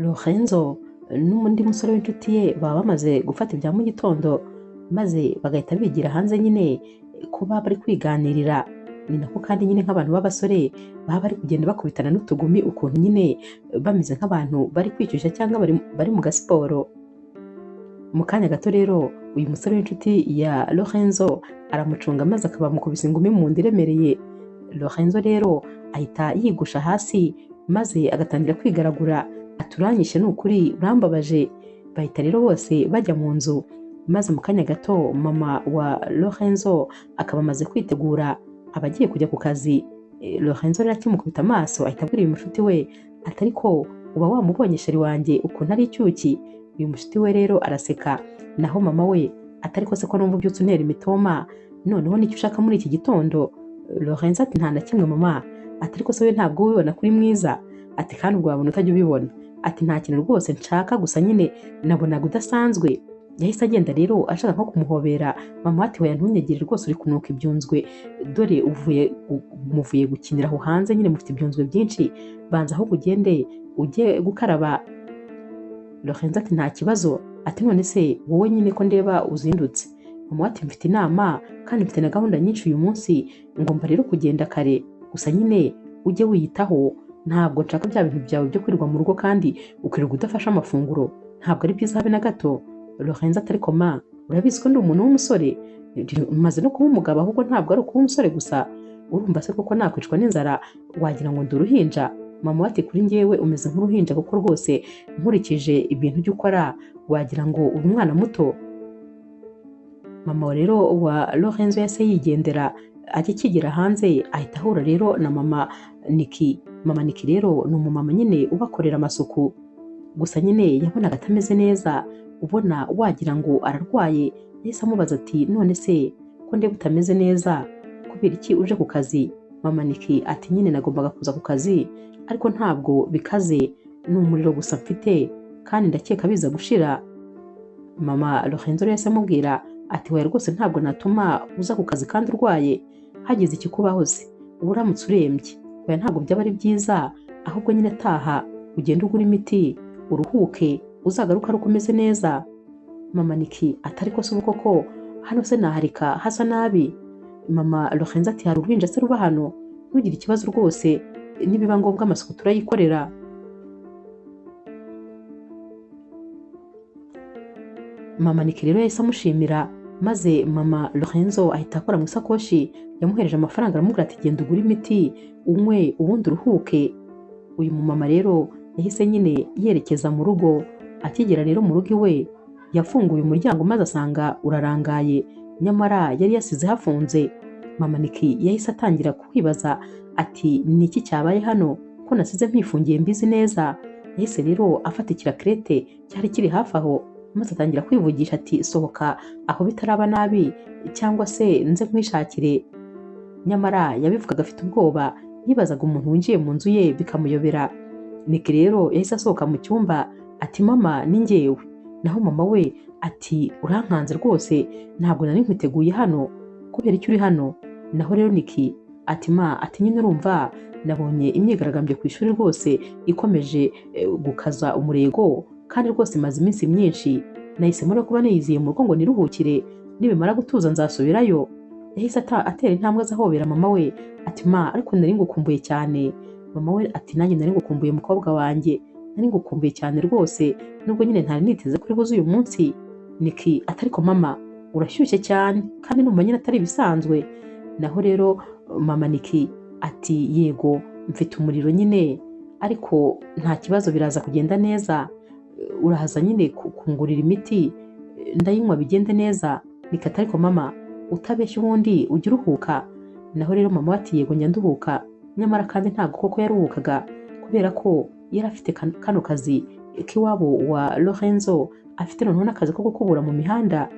Lorenzo n'undi musore w'inshuti ye baba bamaze gufata ibya mu gitondo, maze bagahita bigira hanze nyine kuba bari kwiganirira. Ni nako kandi nyine nk'abantu b'abasore baba bari kugenda bakubitana n'utugumi ukuntu nyine bameze nk'abantu bari kwicyushya cyangwa bari mu gasiporo. Mu kanya gato rero uyu musore w'inshuti ya Lorenzo aramucunga maze akabamukubisa ingumi mu nda iremereye. Lorenzo rero ahita yigusha hasi maze agatangira kwigaragura, aturanyishe ni ukuri urambabaje. Bahita rero bose bajya mu nzu, maze mu kanya gato mama wa Lorenzo akaba amaze kwitegura aba agiye kujya ku kazi. Lorenzo rero akimukubita amaso ahita abwira uyu mushuti we ati ariko uba wamubonye sheri wanjye ukuntu ari icyuki. Uyu mushuti we rero araseka, naho mama we atari ko se ko numva ubyutse untera imitoma, noneho nicyo ushaka muri iki gitondo? Lorenzo ati nta na kimwe mama, ati ariko se we ntabwo ubibona kuri mwiza, ati kandi ubwo wabona utajya ubibona, ati nta kintu rwose nshaka gusa nyine nabonaga udasanzwe. Yahise agenda rero ashaka nko kumuhobera, mama ati hoya ntunyegere rwose uri kunuka ibyunzwe, dore uvuye muvuye gukinira aho hanze nyine mufite ibyunzwe byinshi, banza ahubwo ugende ujye gukaraba. Lorenzo ati nta kibazo, ati none se wowe nyine ko ndeba uzindutse? Mama ati mfite inama kandi mfite na gahunda nyinshi uyu munsi, ngomba rero kugenda kare, gusa nyine ujye wiyitaho, ntabwo nshaka bya bintu byawe byo kwirirwa mu rugo kandi ukirirwa udafashe amafunguro, ntabwo ari byiza habe na gato. Lorenzo ati ariko ma urabizi ko ndi umuntu w'umusore, maze no kuba umugabo, ahubwo ntabwo ari ukuba umusore gusa, urumva se koko nakwicwa n'inzara wagira ngo ndi uruhinja? Mama ati kuri njyewe umeze nk'uruhinja kuko rwose nkurikije ibintu ujya ukora wagira ngo uri umwana muto. Mama rero wa Lorenzo yahise yigendera, ajya akigera hanze ahita ahura rero na mama Niki. Mama Niki rero ni umumama nyine ubakorera amasuku, gusa nyine yabonaga atameze neza, ubona wagira ngo ararwaye. Yahise amubaza ati none se ko ndeba utameze neza kubera iki uje ku kazi? Mama Niki ati nyine nagombaga kuza ku kazi ariko ntabwo bikaze, ni umuriro gusa mfite kandi ndakeka biza gushira. Mama Lorenzo rero yahise amubwira ati oya rwose ntabwo natuma uza ku kazi kandi urwaye, hagize ikikubaho se uramutse urembye, oya ntabwo byaba ari byiza, ahubwo nyine taha ugende ugura imiti uruhuke uzagaruka ari uko umeze neza. Mama Niki ati ariko se ubu koko hano se naharika hasa nabi? Mama Lorenzo ati hari uruhinja se ruba hano, ntugire ikibazo rwose, nibiba ngombwa amasuku turayikorera. Mama Niki rero yahise amushimira, maze mama Lorenzo ahita akora mu isakoshi yamuhereje amafaranga aramubwira ati genda ugure imiti unywe ubundi uruhuke. Uyu mumama rero yahise nyine yerekeza mu rugo. Akigera rero mu rugo iwe yafunguye umuryango maze asanga urarangaye, nyamara yari yasize hafunze. Mama Niki yahise atangira kwibaza ati ni iki cyabaye hano ko nasize mpifungiye mbizi neza? Yahise rero afata ikirakerete cyari kiri hafi aho maze atangira kwivugisha ati sohoka aho bitaraba nabi cyangwa se nze nkwishakire. Nyamara yabivugaga afite ubwoba, yibazaga umuntu winjiye mu nzu ye bikamuyobera. Niki rero yahise asohoka mu cyumba ati mama ni njyewe. Naho mama we ati urankanze rwose ntabwo nari nkwiteguye hano, kubera icyo uri hano? Naho rero Niki ati ma ati nyine urumva nabonye imyigaragambyo ku ishuri rwose ikomeje gukaza umurego kandi rwose imaze iminsi myinshi, nahisemo rero kuba niyiziye mu rugo ngo niruhukire, nibimara gutuza nzasubirayo. Yahise atera intambwe azahobera mama we ati ma ariko nari ngukumbuye cyane. Mama we ati nanjye nari ngukumbuye mukobwa wanjye, nari ngukumbuye cyane rwose nubwo nyine ntari niteze kuri buze uyu munsi. Niki ati ariko mama urashyushye cyane kandi numva nyine atari ibisanzwe. Naho rero mama Niki ati yego mfite umuriro nyine ariko nta kibazo biraza kugenda neza, uraza nyine kungurira imiti ndayinywa bigende neza. Niki ati ariko mama utabeshya ubundi ujya uruhuka. Naho rero mama ati yego njya nduhuka, nyamara kandi ntabwo koko yaruhukaga kubera ko yari afite kano kazi k'iwabo wa Lorenzo, afite noneho n'akazi ko gukubura mu mihanda.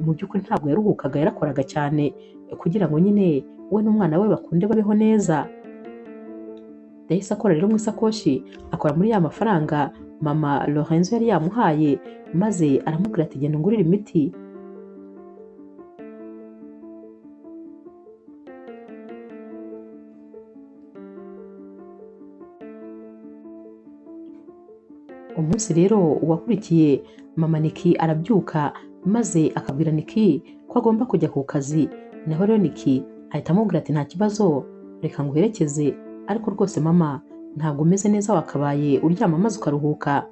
Mu by'ukuri ntabwo yaruhukaga, yarakoraga cyane kugira ngo nyine we n'umwana we bakunde babeho neza. Yahise akora rero mu isakoshi, akora muri ya mafaranga mama Lorenzo yari yamuhaye, maze aramubwira ati genda ungurire imiti. Umunsi rero uwakurikiye mama Niki arabyuka maze akabwira Niki ko agomba kujya ku kazi. Naho rero Niki ahita amubwira ati nta kibazo, reka nguherekeze, ariko rwose mama ntabwo umeze neza, wakabaye uryama maze ukaruhuka.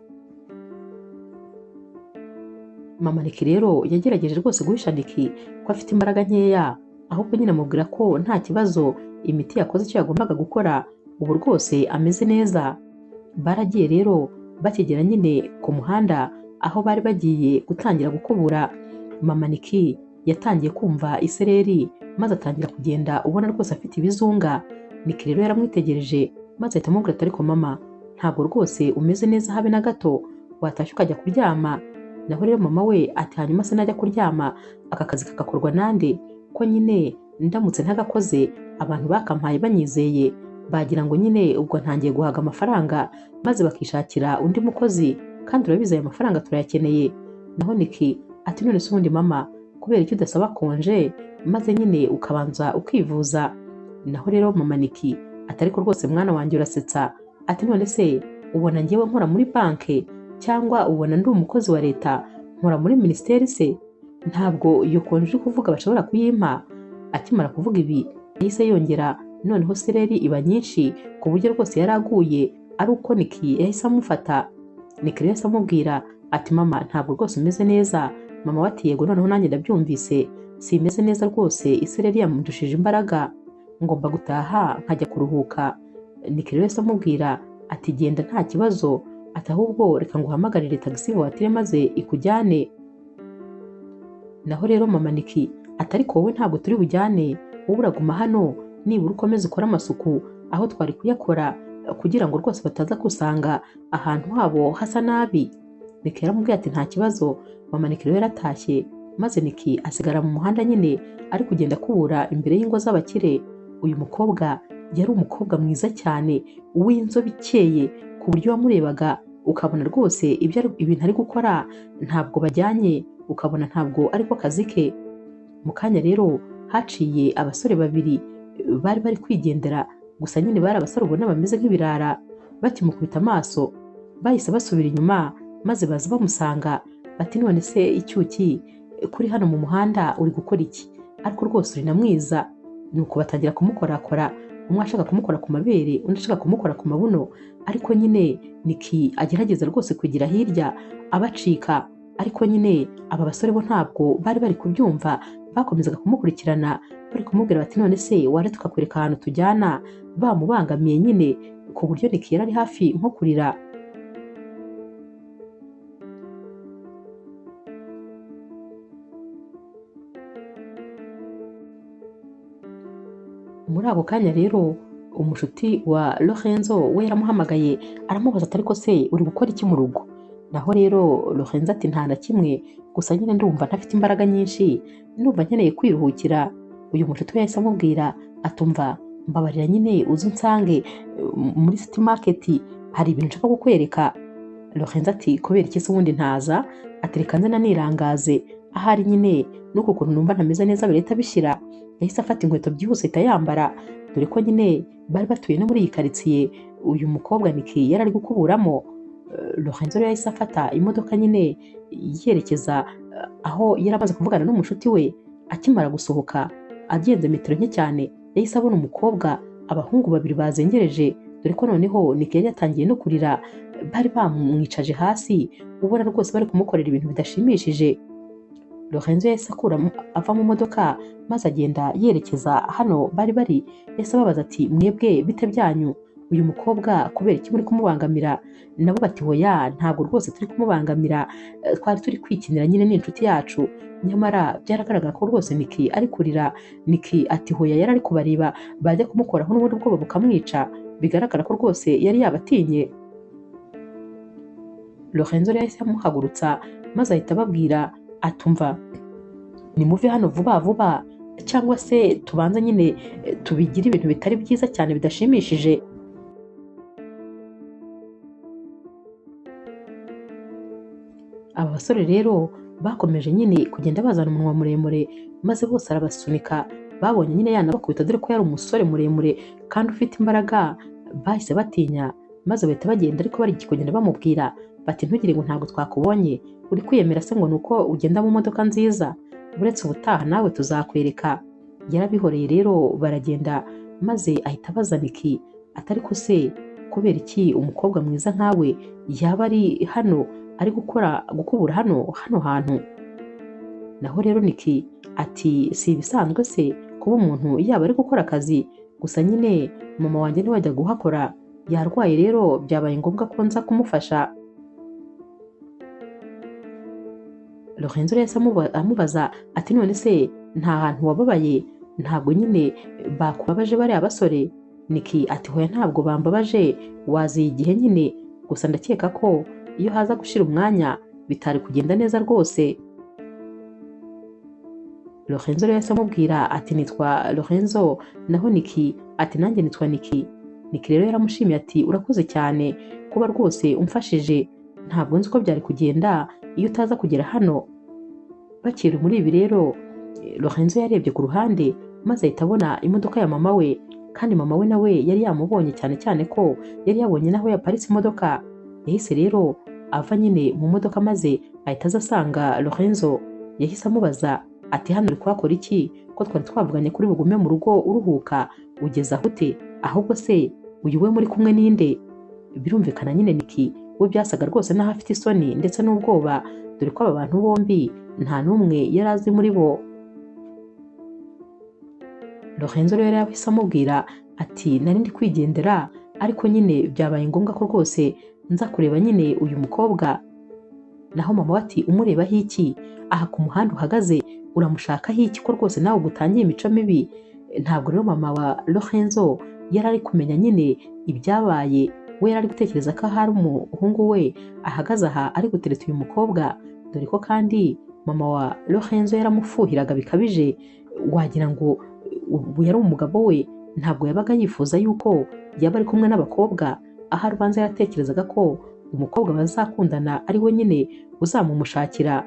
Mama Niki rero yagerageje rwose guhisha Niki ko afite imbaraga nkeya, ahubwo nyine amubwira ko nta kibazo, imiti yakoze icyo yagombaga gukora, ubu rwose ameze neza. Baragiye rero bakigera nyine ku muhanda aho bari bagiye gutangira gukubura, mama Niki yatangiye kumva isereri maze atangira kugenda ubona rwose afite ibizunga. Niki rero yaramwitegereje maze ahita amubwira ati ariko mama ntabwo rwose umeze neza habe na gato, watashye ukajya kuryama. Naho rero mama we ati hanyuma se najya kuryama aka kazi kagakorwa nande, ko nyine ndamutse ntagakoze abantu bakampaye banyizeye bagira ngo nyine ubwo ntangiye guhaga amafaranga maze bakishakira undi mukozi, kandi urabizi aya mafaranga turayakeneye. Naho Niki ati none se ubundi mama kubera icyo udasaba konje maze nyine ukabanza ukivuza. Naho rero mama Niki ati ariko rwose mwana wanjye urasetsa, ati none se ubona njyewe nkora muri banke cyangwa ubona ndi umukozi wa leta nkora muri minisiteri se? Ntabwo iyo konje uri kuvuga bashobora kuyimpa. Akimara kuvuga ibi yahise yongera noneho sereri iba nyinshi ku buryo rwose yari aguye ari uko Niki yahise amufata. Niki rero yahise amubwira ati mama ntabwo rwose umeze neza. Mama we ati yego noneho nanjye ndabyumvise, simeze neza rwose, isereri yamundushije imbaraga, ngomba gutaha nkajya kuruhuka. Niki rero yahise amubwira ati genda nta kibazo, ati ahubwo reka nguhamagarire tagisi voiture maze ikujyane. Naho rero mama Niki ati ariko wowe ntabwo turi bujyane, wowe uraguma hano nibura ukomeze ukore amasuku aho twari kuyakora kugira ngo rwose bataza gusanga ahantu habo hasa nabi. Niki yaramubwiye ati nta kibazo. Mama Niki rero yaratashye maze Niki asigara mu muhanda nyine ari kugenda akubura imbere y'ingo z'abakire. Uyu mukobwa yari umukobwa mwiza cyane w'inzobe ikeye ku buryo wamurebaga ukabona rwose ibyo ibintu ari gukora ntabwo bajyanye, ukabona ntabwo ariko kazi ke. Mu kanya rero haciye abasore babiri bari bari kwigendera, gusa nyine bari abasore ubona bameze nk'ibirara. Bakimukubita amaso bahise basubira inyuma maze baza bamusanga bati none se icyuki kuri hano mu muhanda uri gukora iki? Ariko rwose uri na mwiza. Nuko batangira kumukorakora, umwe ashaka kumukora ku mabere, undi ashaka kumukora ku mabuno, ariko nyine Niki agerageza rwose kugira hirya abacika, ariko nyine aba basore bo ntabwo bari bari kubyumva, bakomezaga kumukurikirana bari kumubwira bati none se ware tukakwereka ahantu tujyana, bamubangamiye nyine ku buryo Niki yari ari hafi nko kurira. Muri ako kanya rero umushuti wa Lorenzo we yaramuhamagaye aramubaza ati ariko se uri gukora iki mu rugo? Naho rero Lorenzo ati nta na kimwe, gusa nyine ndumva ntafite imbaraga nyinshi, ndumva nkeneye kwiruhukira. Uyu mushuti we yahise amubwira atumva mbabarira nyine uze unsange muri city market hari ibintu nshaka kukwereka. Lorenzo ati kubera iki se ubundi ntaza? Ati reka nze nanirangaze ahari nyine nuko ukuntu numva ntameze neza birahita bishira. Yahise afata inkweto byihuse ahita yambara, dore ko nyine bari batuye no muri iyi karitsiye uyu mukobwa Niki yari ari gukuburamo. Lorenzo rero yahise afata imodoka nyine yerekeza aho yari amaze kuvugana n'umushuti we. Akimara gusohoka agenze metero nke cyane yahise abona umukobwa abahungu babiri bazengereje, dore ko noneho Niki yari yatangiye no kurira, bari bamwicaje hasi ubona rwose bari kumukorera ibintu bidashimishije. Lorenzo yahise ava mu modoka maze agenda yerekeza hano bari bari, yahise ababaza ati mwebwe bite byanyu, uyu mukobwa kubera iki muri kumubangamira? Nabo bati hoya ntabwo rwose turi kumubangamira, twari turi kwikinira nyine ni inshuti yacu. Nyamara byaragaragara ko rwose Niki ari kurira. Niki ati hoya yari ari kubareba bajya kumukoraho n'ubundi ubwoba bukamwica, bigaragara ko rwose yari yabatinye. Lorenzo yahise amuhagurutsa maze ahita ababwira atumva nimuve hano vuba vuba cyangwa se tubanze nyine tubigire ibintu bitari byiza cyane bidashimishije. Aba basore rero bakomeje nyine kugenda bazana umunwa muremure maze bose arabasunika, babonye nyine yanabakubita dore ko yari umusore muremure kandi ufite imbaraga, bahise batinya maze bahita bagenda, ariko bari kugenda bamubwira Bati ntugire ngo ntabwo twakubonye, uri kwiyemera se ngo nuko ugenda mu modoka nziza, uretse ubutaha nawe tuzakwereka. Yarabihoreye rero baragenda, maze ahita abaza Niki atari ko se kubera iki umukobwa mwiza nkawe yaba ari hano ari gukora gukubura hano hantu? Naho rero Niki ati si ibisanzwe se kuba umuntu yaba ari gukora akazi, gusa nyine mama wanjye ntiwajya guhakora yarwaye, rero byabaye ngombwa ko nza kumufasha. Lorenzo yahise amubaza ati none se nta hantu wababaye, ntabwo nyine bakubabaje bariya basore? Niki ati hoya ntabwo bambabaje, waziye igihe nyine, gusa ndakeka ko iyo haza gushira umwanya bitari kugenda neza rwose. Lorenzo yahise amubwira ati nitwa Lorenzo, naho Niki ati nanjye nitwa Niki. Niki rero yaramushimiye ati urakoze cyane kuba rwose umfashije, ntabwo nzi uko byari kugenda iyo utaza kugera hano. Bakiri muri ibi rero Lorenzo yarebye ku ruhande maze ahita abona imodoka ya mama we, kandi mama we nawe yari yamubonye cyane cyane ko yari yabonye naho yaparitse imodoka. Yahise rero ava nyine mu modoka maze ahita aza asanga Lorenzo. Yahise amubaza ati hano uri kuhakora iki ko twari twavuganye kuri bugume mu rugo uruhuka, ugeze aho ute? Ahubwo se uyu we muri kumwe ninde? Birumvikana nyine Niki we byasaga rwose n'aho afite isoni ndetse n'ubwoba, dore ko aba bantu bombi nta n'umwe yari azi muri bo. Lorenzo rero yahise amubwira ati nari ndi kwigendera, ariko nyine byabaye ngombwa ko rwose nza kureba nyine uyu mukobwa. Naho mama we ati umurebaho iki? Aha ku muhanda uhagaze uramushakaho iki ko rwose nawe ugutangiye imico mibi? Ntabwo rero mama wa Lorenzo yari ari kumenya nyine ibyabaye, we yari ari gutekereza ko ahari umuhungu we ahagaze aha ari gutereta uyu mukobwa, dore ko kandi mama wa Lorenzo yaramufuhiraga bikabije, wagira ngo ubu yari umugabo we, ntabwo yabaga yifuza yuko yaba ari kumwe n'abakobwa, aho ubanza yaratekerezaga ko umukobwa bazakundana ari we nyine uzamumushakira.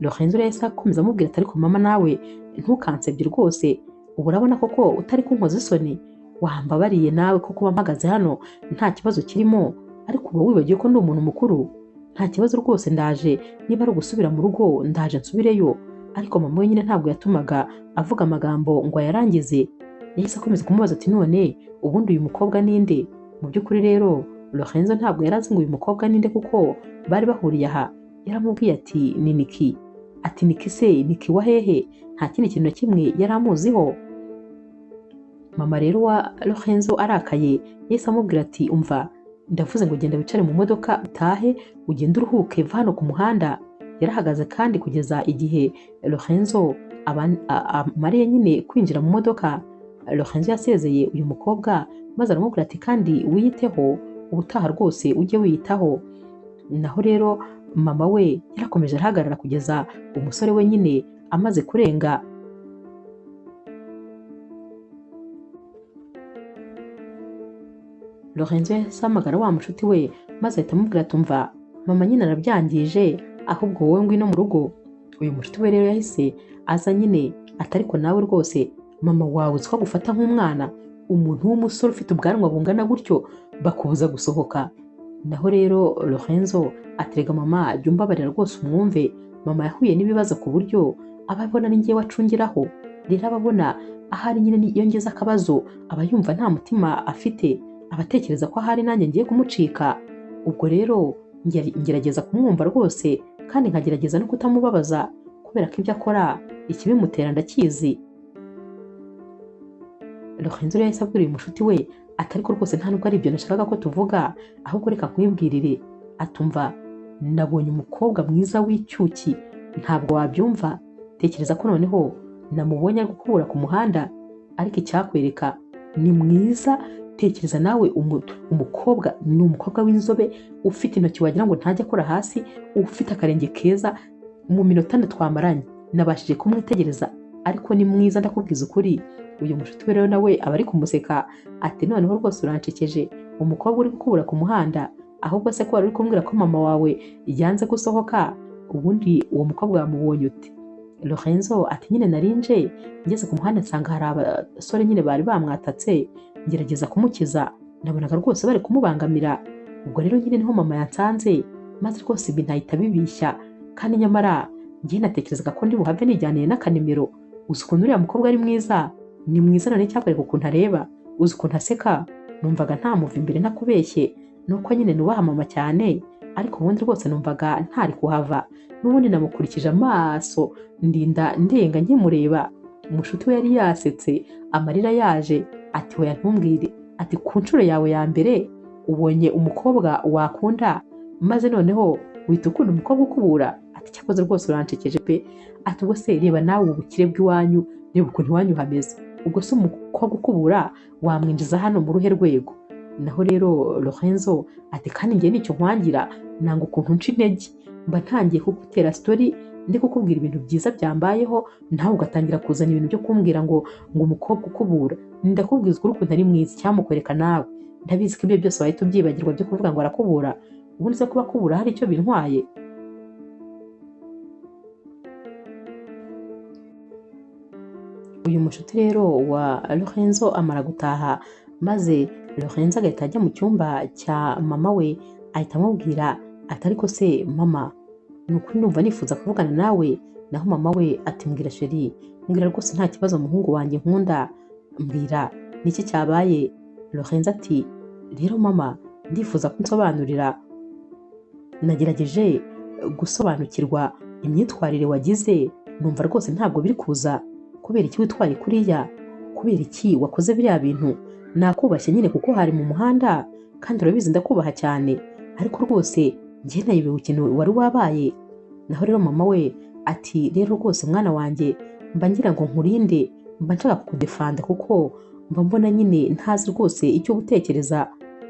Lorenzo yahise akomeza amubwira ati ariko mama nawe ntukansebye rwose, ubu urabona koko utari kunkoza isoni, wambabariye nawe ko kuba mpagaze hano nta kibazo kirimo, ariko uba wibagiwe ko ndi umuntu mukuru, nta kibazo rwose ndaje, niba ari ugusubira mu rugo ndaje nsubireyo. Ariko mama we nyine ntabwo yatumaga avuga amagambo ngo ayarangize. Yahise akomeza kumubaza ati none ubundi uyu mukobwa ninde? Mu by'ukuri rero Lorenzo ntabwo yari azi ngo uyu mukobwa ninde kuko bari bahuriye aha. Yaramubwiye ati ni Niki. Ati Niki se Niki wa hehe? Nta kindi kintu na kimwe yari amuziho. Mama rero wa Lorenzo arakaye yahise amubwira ati umva ndavuze ngo genda wicare mu modoka utahe ugende uruhuke va hano ku muhanda. Yarahagaze kandi kugeza igihe Lorenzo amariye nyine kwinjira mu modoka. Lorenzo yasezeye uyu mukobwa maze aramubwira ati kandi wiyiteho ubutaha rwose ujye wiyitaho. Naho rero mama we yarakomeje arahagarara kugeza umusore we nyine amaze kurenga. Lorenzo yahise ahamagara wa mushuti we maze ahita amubwira ati umva mama nyine arabyangije, ahubwo wowe ngwino mu rugo. Uyu mushuti we rero yahise aza nyine atariko nawe rwose mama wawe uziko gufata nk'umwana, umuntu w'umusore ufite ubwanwa bungana gutyo bakubuza gusohoka. Naho rero Lorenzo aterega mama jya umbabarira rwose umwumve, mama yahuye n'ibibazo ku buryo ababona ni njyewe acungiraho, rero ababona ahari nyine iyo ngeze akabazo aba yumva nta mutima afite, abatekereza ko ahari nanjye ngiye kumucika. Ubwo rero ngerageza kumwumva rwose kandi nkagerageza no kutamubabaza kubera ko ibyo akora ikibimutera ndakizi. Lorenzo yahise abwira uyu mushuti we ati ariko rwose nta nubwo ari ibyo nashakaga ko tuvuga, ahubwo reka nkwibwirire. Atumva nabonye umukobwa mwiza w'icyuki, ntabwo wabyumva, tekereza ko noneho namubonye ari gukubura ku muhanda, ariko icyakwereka ni mwiza. Tekereza nawe umukobwa ni umukobwa w'inzobe ufite intoki wagira ngo ntajya akora hasi, ufite akarenge keza, mu minota twamaranye nabashije kumwitegereza, ariko ni mwiza ndakubwiza ukuri. Uyu mushuti we rero nawe aba ari kumuseka ati noneho rwose urancekeje, umukobwa uri gukubura ku muhanda, ahubwo se ko wari uri kumbwira ko mama wawe yanze gusohoka, ubundi uwo mukobwa wamubonye ute? Lorenzo ati nyine narinje ngeze ku muhanda nsanga hari abasore nyine bari bamwatatse, ngerageza kumukiza, nabonaga rwose bari kumubangamira. Ubwo rero nyine niho mama yansanze, maze rwose ibintu ahita bibishya, kandi nyamara njye natekerezaga ko ndi buhave nijyaniye n'akanimero. Uzi ukuntu uriya mukobwa ari mwiza, ni mwiza none cyakwereka ukuntu areba, uzi ukuntu aseka, numvaga ntamuva imbere ntakubeshye, nuko nyine nubaha mama cyane, ariko ubundi rwose numvaga ntari kuhava. N'ubundi namukurikije amaso ndinda ndenga nkimureba. Umushuti we yari yasetse amarira yaje, ati hoya ntumbwire, ati ku nshuro yawe ya mbere ubonye umukobwa wakunda, maze noneho uhita ukunda umukobwa ukubura, ati cyakoze rwose urancekeje pe, ati ubwo se reba nawe ubukire bw'iwanyu, reba ukuntu iwanyu hameze, ubwo se umukobwa ukubura wamwinjiza hano mu ruhe rwego? Naho rero Lorenzo ati kandi njye nicyo nkwangira, nanga ukuntu nca intege, mba ntangiye kugutera story ndi kukubwira ibintu byiza byambayeho, nawe ugatangira kuzana ibintu byo kumbwira ngo umukobwa ukubura. Ndakubwiza ukuri ukuntu ari mwiza, icyamukwereka nawe ndabizi ko ibyo byose wahita ubyibagirwa byo kuvuga ngo arakubura. Ubundi se kuba akubura hari icyo bintwaye? Uyu mushuti rero wa Lorenzo amara gutaha, maze Lorenzo agahita ajya mu cyumba cya mama we, ahita amubwira ati ariko se mama, ni ukuri ndumva nifuza kuvugana nawe. Naho mama we ati mbwira sheri, mbwira rwose nta kibazo muhungu wanjye nkunda, mbwira niki cyabaye? Lorenzo ati rero mama, ndifuza ko unsobanurira, nagerageje gusobanukirwa imyitwarire wagize, numva rwose ntabwo biri kuza. Kubera iki witwaye kuriya? Kubera iki wakoze biriya bintu? Nakubashye nyine kuko hari mu muhanda, kandi urabizi ndakubaha cyane, ariko rwose njye nayobewe ikintu wari wabaye. Naho rero mama we ati rero rwose mwana wanjye, mba ngira ngo nkurinde, mba nshaka kukudefanda kuko mba mbona nyine ntazi rwose icyo utekereza.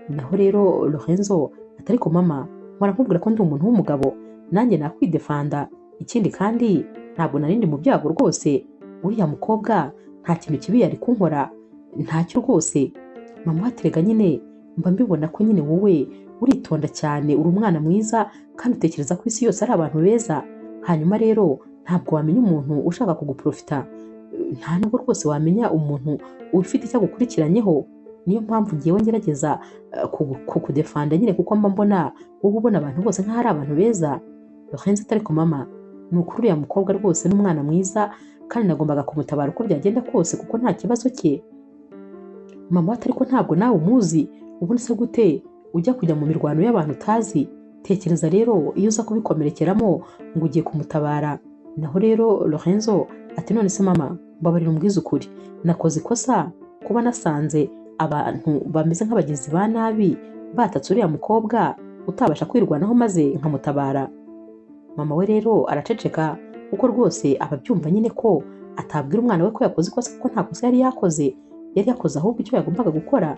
Naho rero Lorenzo ati ariko mama, mpora nkubwira ko ndi umuntu w'umugabo, nanjye nakwidefanda, ikindi kandi ntabwo narindi mu byago rwose, uriya mukobwa nta kintu kibi yari kunkora, ntacyo rwose. Mama aterega nyine mba mbibona ko nyine wowe uritonda cyane, uri umwana mwiza kandi utekereza ko isi yose ari abantu beza, hanyuma rero ntabwo wamenya umuntu ushaka kuguprofita, nta nubwo rwose wamenya umuntu ufite icyo agukurikiranyeho. Niyo mpamvu ngewe ngerageza kukudefanda nyine, kuko mba mbona wowe ubona abantu bose nk'aho ari abantu beza. Lorenzo ati ariko mama, ni ukuri uriya mukobwa rwose ni umwana mwiza, kandi nagombaga kumutabara uko byagenda kose kuko nta kibazo cye. Mama ati ariko ntabwo nawe umuzi, ubundi se gute ujya kujya mu mirwano y'abantu utazi? Tekereza rero iyo uza kubikomerekeramo ngo ugiye kumutabara. Naho rero Lorenzo ati none se mama, mbabarira umbwize ukuri, nakoze ikosa kuba nasanze abantu bameze nk'abagizi ba nabi batatse uriya mukobwa utabasha kwirwanaho maze nkamutabara. Mama we rero araceceka, kuko rwose ababyumva nyine ko atabwira umwana we ko yakoze ikosa, kuko nta kosa yari yakoze, yari yakoze ahubwo icyo yagombaga gukora.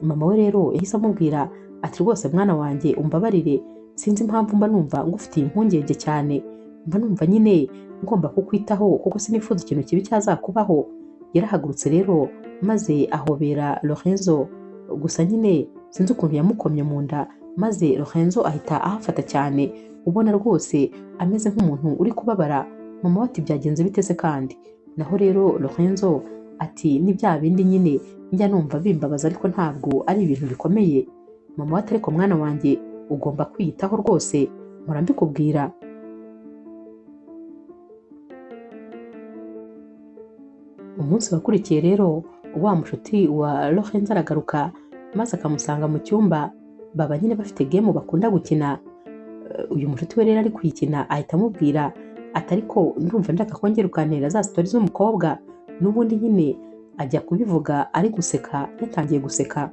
Mama we rero yahise amubwira ati rwose mwana wanjye umbabarire, sinzi impamvu mba numva ngufitiye impungenge cyane, mba numva nyine ngomba kukwitaho kuko sinifuza ikintu kibi cyazakubaho. Yarahagurutse rero maze ahobera Lorenzo, gusa nyine sinzi ukuntu yamukomye mu nda, maze Lorenzo ahita ahafata cyane, ubona rwose ameze nk'umuntu uri kubabara. Mama we ati byagenze bite se kandi? Naho rero Lorenzo ati ni bya bindi nyine njya numva bimbabaza, ariko ntabwo ari ibintu bikomeye. Mama we ati ariko mwana wanjye ugomba kwiyitaho rwose, mpora mbikubwira. Umunsi wakurikiye rero wa mushuti wa Lorenzo aragaruka, maze akamusanga mu cyumba, baba nyine bafite game bakunda gukina. Uyu mushuti we rero ari kuyikina, ahita amubwira ati ariko ndumva ndashaka kongera ukantera za story z'umukobwa. N'ubundi nyine ajya kubivuga ari guseka, yatangiye guseka.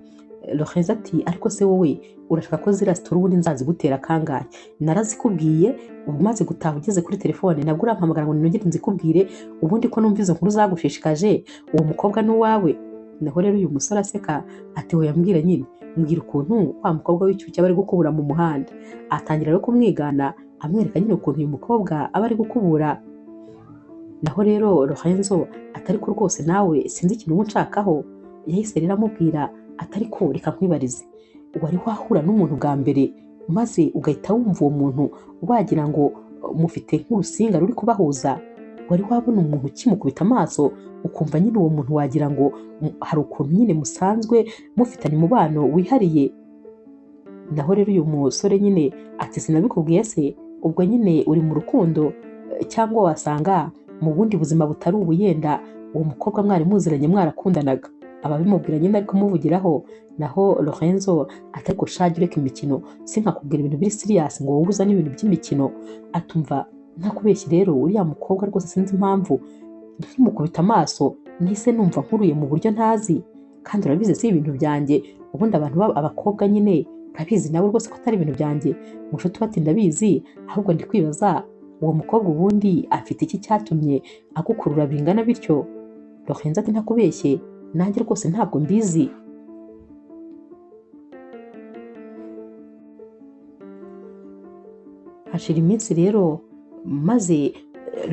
Lorenzo ati ariko se wowe urashaka ko ziriya story ubundi nzazigutera kangahe? Narazikubwiye umaze gutaha ugeze kuri telefone, nabwo urampamagara ngo nongere nzikubwire, ubundi ko numva izo nkuru zagushishikaje, uwo mukobwa ni uwawe. Naho rero uyu musore aseka ati hoya mbwira nyine, mbwira ukuntu wa mukobwa w'icyuki aba ari gukubura mu muhanda. Atangira rero kumwigana, amwereka nyine ukuntu uyu mukobwa aba ari gukubura. Naho rero Lorenzo ati ariko rwose nawe sinzi ikintu uba unshakaho. Yahise rero amubwira ati ariko reka nkwibarize, wari wahura n'umuntu bwa mbere maze ugahita wumva uwo muntu wagira ngo mufite nk'urusinga ruri kubahuza? Wari wabona umuntu ukimukubita amaso ukumva nyine uwo muntu wagira ngo hari ukuntu nyine musanzwe mufitanye umubano wihariye? Naho rero uyu musore nyine ati sinabikubwiye se, ubwo nyine uri mu rukundo cyangwa wasanga mu bundi buzima butari ubu, yenda uwo mukobwa mwari muziranye mwarakundanaga. Ababimubwira nyine ari kumuvugiraho. Naho Lorenzo ati ariko shaje ureka imikino, sinkakubwira ibintu biri serious ngo wowe uzane ibintu by'imikino. Atumva ntakubeshye rero uriya mukobwa rwose sinzi impamvu nkimukubita amaso nahise numva nkuruye mu buryo ntazi, kandi urabizi si ibintu byanjye, ubundi abantu abakobwa nyine urabizi nawe rwose ko atari ibintu byanjye. Mushuti ati ndabizi, ahubwo ndi kwibaza uwo mukobwa ubundi afite iki cyatumye agukurura bingana bityo. Lorenzo ati ntakubeshye nanjye rwose ntabwo mbizi. Hashira iminsi rero maze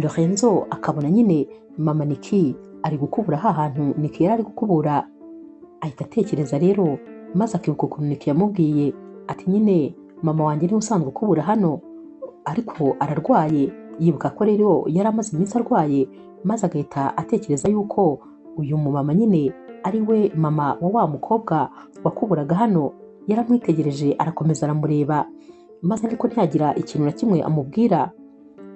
Lorenzo akabona nyine mama Niki ari gukubura ha hantu Niki yari ari gukubura, ahita atekereza rero maze akibuka ukuntu Niki yamubwiye ati nyine mama wanjye niwe usanzwe ukubura hano ariko ararwaye. Yibuka ko rero yari amaze iminsi arwaye, maze agahita atekereza yuko uyu mumama nyine ari we mama wa mukobwa wakuburaga hano. Yaramwitegereje arakomeza aramureba, maze ariko ntiyagira ikintu na kimwe amubwira.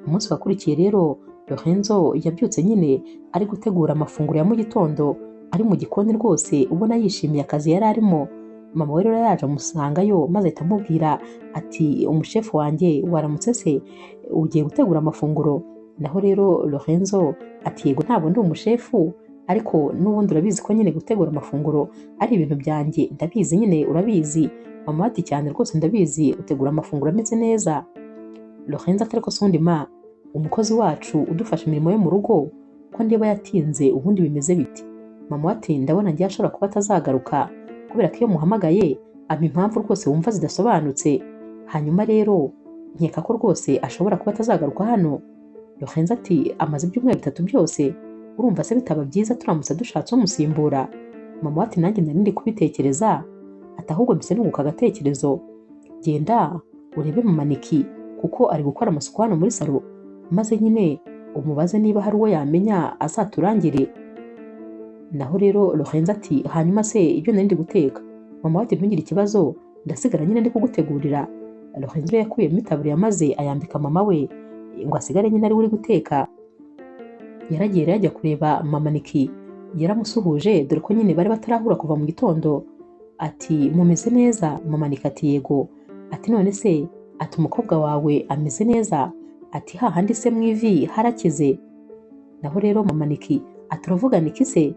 Umunsi wakurikiye rero Lorenzo yabyutse nyine ari gutegura amafunguro ya mu gitondo, ari mu gikoni rwose ubona yishimiye akazi yari arimo. Mama we rero yaje amusangayo maze ahita amubwira ati umushefu wanjye waramutse se, ugiye gutegura amafunguro? Naho rero Lorenzo ati yego ntabwo ndi umushefu, ariko n'ubundi urabizi ko nyine gutegura amafunguro ari ibintu byanjye, ndabizi nyine urabizi. Mama ati cyane rwose ndabizi, utegura amafunguro ameze neza. Lorenzo ati ariko sundi ma, umukozi wacu udufasha imirimo yo mu rugo ko ndeba yatinze, ubundi bimeze biti? Mama ati ndabona ngiye ashobora kuba atazagaruka kubera ko iyo muhamagaye ampa impamvu rwose wumva zidasobanutse, hanyuma rero nkeka ko rwose ashobora kuba atazagaruka hano. Lorenzo ati amaze ibyumweru 3 byose, urumva se bitaba byiza turamutse dushatse umusimbura? Mama ati nanjye nari ndi kubitekereza, ati ahubwo mpise nunguka agatekerezo, genda urebe mama Niki kuko ari gukora amasuku hano muri salo, maze nyine umubaze niba hari uwo yamenya azaturangire. Naho rero Lorenzo ati hanyuma se ibyo nari ndi guteka? Mama ati ntugire ikibazo, ndasigara nyine ndi kugutegurira. Lorenzo yakuyemo itaburiya maze ayambika mama we ngo asigare nyine ari we uri guteka. Yaragiye rero ajya kureba mama Niki, yaramusuhuje dore ko nyine bari batarahura kuva mu gitondo. Ati mumeze neza? Mama Niki ati yego. Ati none se, ati umukobwa wawe ameze neza? Ati hahandi se mu ivi harakize? Naho rero mama Niki ati uravuga Niki se?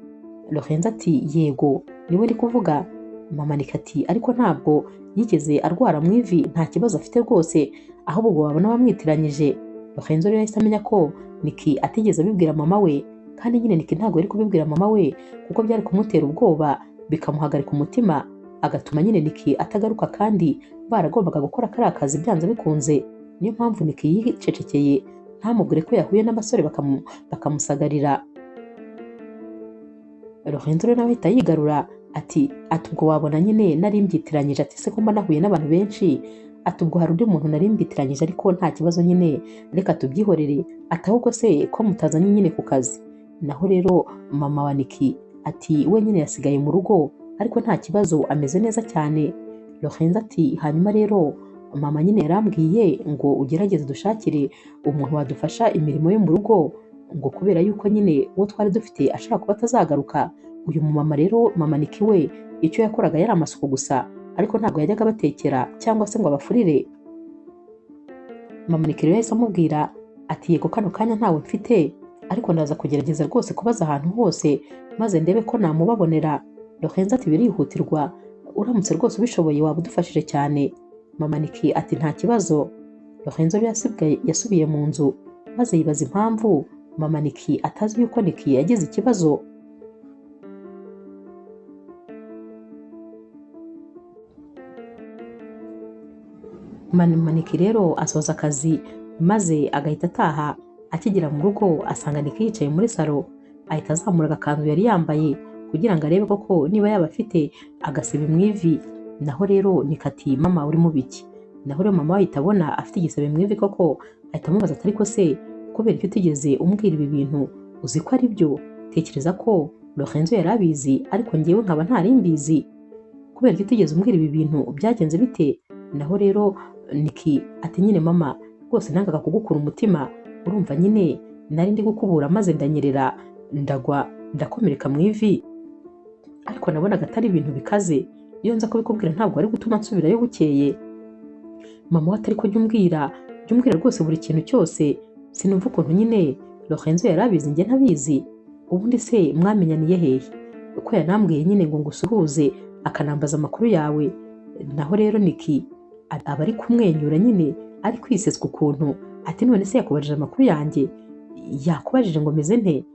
Lorenzo ati yego niwe ndi kuvuga. Mama Niki ati ariko ntabwo yigeze arwara mu ivi, nta kibazo afite rwose, ahubwo babona bamwitiranyije. Lorenzo rero yahise amenya ko Niki atigeze abibwira mama we, kandi nyine Niki ntabwo yari kubibwira mama we kuko byari kumutera ubwoba bikamuhagarika umutima, agatuma nyine Niki atagaruka, kandi baragombaga gukora kariya kazi byanze bikunze. Niyo mpamvu Niki yicecekeye ntamubwire ko yahuye n'abasore bakamusagarira. Lorenzo rero nawe ahita yigarura ati ubwo wabona nyine nari mbyitiranyije, ati se ko mba nahuye n'abantu benshi, ati ubwo hari undi muntu nari mbyitiranyije ariko nta kibazo nyine reka tubyihorere, ati ahubwo se ko mutazanye nyine ku kazi. Naho rero mama wa Niki ati we nyine yasigaye mu rugo ariko nta kibazo ameze neza cyane. Lorenzo ati hanyuma rero mama nyine yarambwiye ngo ugerageze dushakire umuntu wadufasha imirimo yo mu rugo, ngo kubera yuko nyine uwo twari dufite ashaka kuba atazagaruka. Uyu mumama rero mama Niki we icyo yakoraga yari amasuku gusa, ariko ntabwo yajyaga abatekera cyangwa se ngo abafurire. Mama Niki rero yahise amubwira ati yego kano kanya ntawe mfite, ariko ndaza kugerageza rwose kubaza ahantu hose maze ndebe ko namubabonera. Lorenzo ati birihutirwa, uramutse rwose ubishoboye waba udufashije cyane. Mama Niki ati nta kibazo. Lorenzo rero yasubiye mu nzu maze yibaza impamvu mama Niki atazi yuko Niki yagize ikibazo. Mama Niki rero asoza akazi maze agahita ataha. Akigera mu rugo asanga Niki yicaye muri salo, ahita azamura agakanzu yari yambaye kugira ngo arebe koko niba yaba afite agasebe mu ivi. Naho rero Niki ati mama uri mu biki? Naho rero mama ahita abona afite igisebe mu ivi koko, ahita amubaza ati ariko se kubera icyo utigeze umbwira ibi bintu uzi ko ari byo? Tekereza ko Lorenzo yari abizi ariko njyewe nkaba ntari mbizi. Kubera icyo utigeze umbwira ibi bintu byagenze bite? Naho rero Niki ati nyine mama rwose nangaga kugukura umutima, urumva nyine nari ndi gukubura maze ndanyerera ndagwa ndakomereka mu ivi, ariko nabonaga atari ibintu bikaze, iyo nza kubikubwira ntabwo ari gutuma nsubirayo bukeye. Mama we atari ko jya umbwira rwose buri kintu cyose, sinumva ukuntu nyine Lorenzo yari abizi njye ntabizi, ubundi se mwamenyaniye hehe ko yanambwiye nyine ngo ngusuhuze akanambaza amakuru yawe. Naho rero Niki aba ari kumwenyura nyine ari kwiseswa ukuntu, ati none se yakubajije amakuru yanjye, yakubajije ngo meze nte?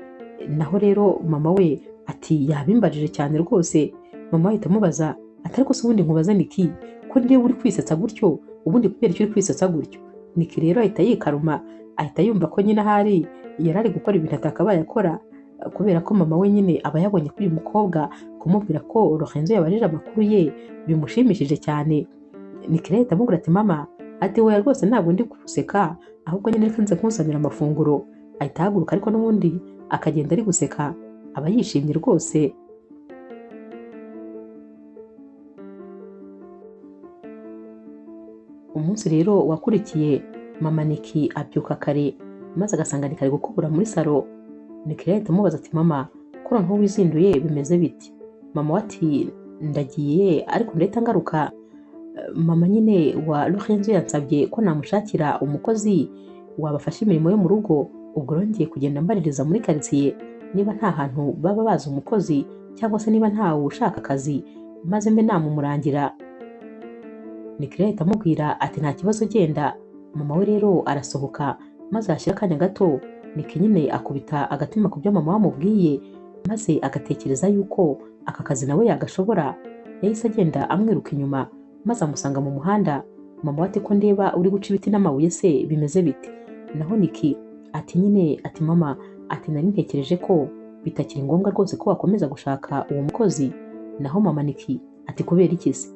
Naho rero mama we ati yabimbajije cyane rwose. Mama we ahita amubaza ati ariko se ubundi nkubaza Niki ko niba uri kwisetsa gutyo, ubundi kubera icyo uri kwisetsa gutyo? Niki rero ahita yikaruma, ahita yumva ko nyine ahari yari ari gukora ibintu atakabaye akora, kubera ko mama we nyine aba yabonye ko uyu mukobwa kumubwira ko Lorenzo yabajije amakuru ye bimushimishije cyane. Niki rero ahita amubwira ati mama, ati oya rwose ntabwo ndi guseka, ahubwo nyine reka nze nkuzanira amafunguro. Ahita ahaguruka ariko n'ubundi akagenda ari guseka, aba yishimye rwose. Umunsi rero wakurikiye mama Niki abyuka kare maze agasanga Niki ari gukubura muri salo. Niki rero ahita amubaza ati mama ko noneho wizinduye bimeze biti? Mama we ati ndagiye ariko ndahita ngaruka, mama nyine wa Lorenzo yansabye ko namushakira umukozi wabafasha imirimo yo mu rugo, ubwo rero ngiye kugenda mbaririza muri karitsiye niba nta hantu baba bazi umukozi cyangwa se niba ntawe ushaka akazi maze mbe namumurangira. Niki rero ahita amubwira ati nta kibazo genda. Mama we rero arasohoka maze hashyira akanya gato Niki nyine akubita agatima ku byo mama we amubwiye, maze agatekereza yuko aka kazi nawe yagashobora. Yahise agenda amwiruka inyuma maze amusanga mu muhanda. Mama we ati ko ndeba uri guca ibiti n'amabuye se bimeze bite? Naho Niki ati nyine ati mama ati nari ntekereje ko bitakiri ngombwa rwose ko wakomeza gushaka uwo mukozi. Naho mama Niki ati kubera iki se?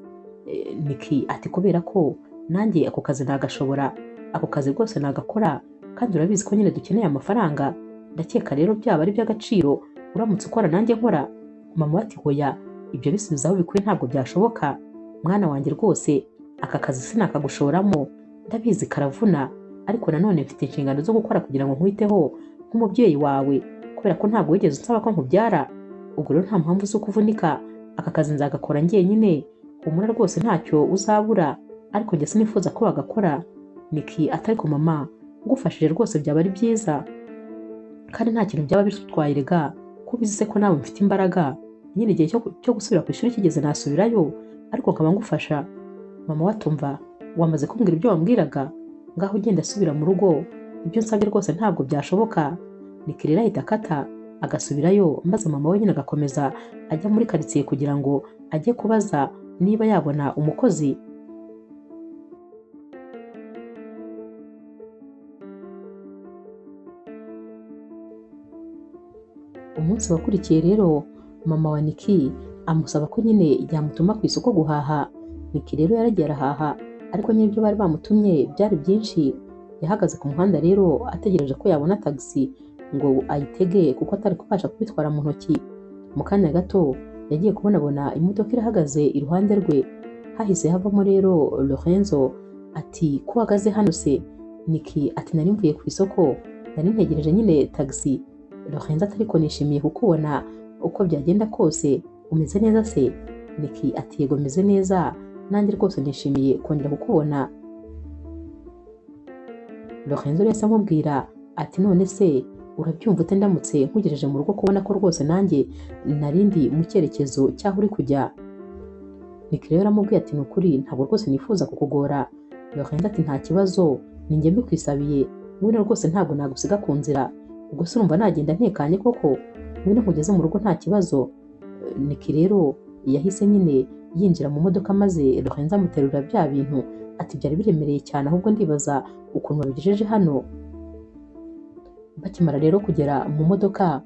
Niki ati kubera ko nanjye ako kazi nagashobora, ako kazi rwose nagakora, kandi urabizi ko nyine dukeneye amafaranga, ndakeka rero byaba ari iby'agaciro uramutse ukora nanjye nkora. Mama we ati hoya ibyo bisubiza aho bikwiye ntabwo byashoboka mwana wanjye rwose, aka kazi sinakagushoramo, ndabizi karavuna, ariko nanone mfite inshingano zo gukora kugira ngo nkwiteho nk'umubyeyi wawe, kubera ko ntabwo wigeze unsaba ko nkubyara, ubwo rero nta mpamvu zo kuvunika, aka kazi nzagakora njyenyine, humura rwose ntacyo uzabura, ariko njye sinifuza ko wagakora. Niki ati ariko mama ngufashije rwose byaba ari byiza, kandi nta kintu byaba bitwaye rega, ko ubizi se ko nawe mfite imbaraga, nyine igihe cyo gusubira ku ishuri kigeze nasubirayo, ariko nkaba ngufasha. Mama we atumva wamaze kumbwira ibyo wambwiraga, ngaho ugenda asubira mu rugo, ibyo nsabye rwose ntabwo byashoboka. Niki rero ahita akata agasubirayo, maze mama we nyine agakomeza ajya muri karitsiye kugira ngo ajye kubaza niba yabona umukozi. Umunsi wakurikiye rero mama wa Niki amusaba ko nyine yamutuma ku isoko guhaha. Niki rero yaragiye arahaha, ariko nyine ibyo bari bamutumye byari byinshi. Yahagaze ku muhanda rero ategereje ko yabona tagisi ngo ayitege kuko atari kubasha kubitwara mu ntoki. Mu kanya gato yagiye kubonabona imodoka irahagaze iruhande rwe. Hahise havamo rero Lorenzo ati ko uhagaze hano se? Niki ati nari mvuye ku isoko, nari ntegereje nyine tagisi. Lorenzo ati ariko nishimiye kukubona uko byagenda kose, umeze neza se? Niki ati yego meze neza, nanjye rwose nishimiye kongera kukubona. Lorenzo yahise amubwira ati none se urabyumva ute ndamutse nkugejeje mu rugo kubona ko rwose nanjye narindi mu cyerekezo cy'aho uri kujya? Niki rero aramubwiye ati ni ukuri ntabwo rwose nifuza kukugora. Lorenzo ati nta kibazo, ni njye mbikwisabiye, ngwino rwose ntabwo nagusiga ku nzira, ubwo se urumva nagenda ntekanye koko, ngwino nkugeze mu rugo nta kibazo. Niki rero yahise nyine yinjira mu modoka maze Lorenzo amuterura bya bintu, ati byari biremereye cyane ahubwo ndibaza ukuntu babigejeje hano. Bakimara rero kugera mu modoka,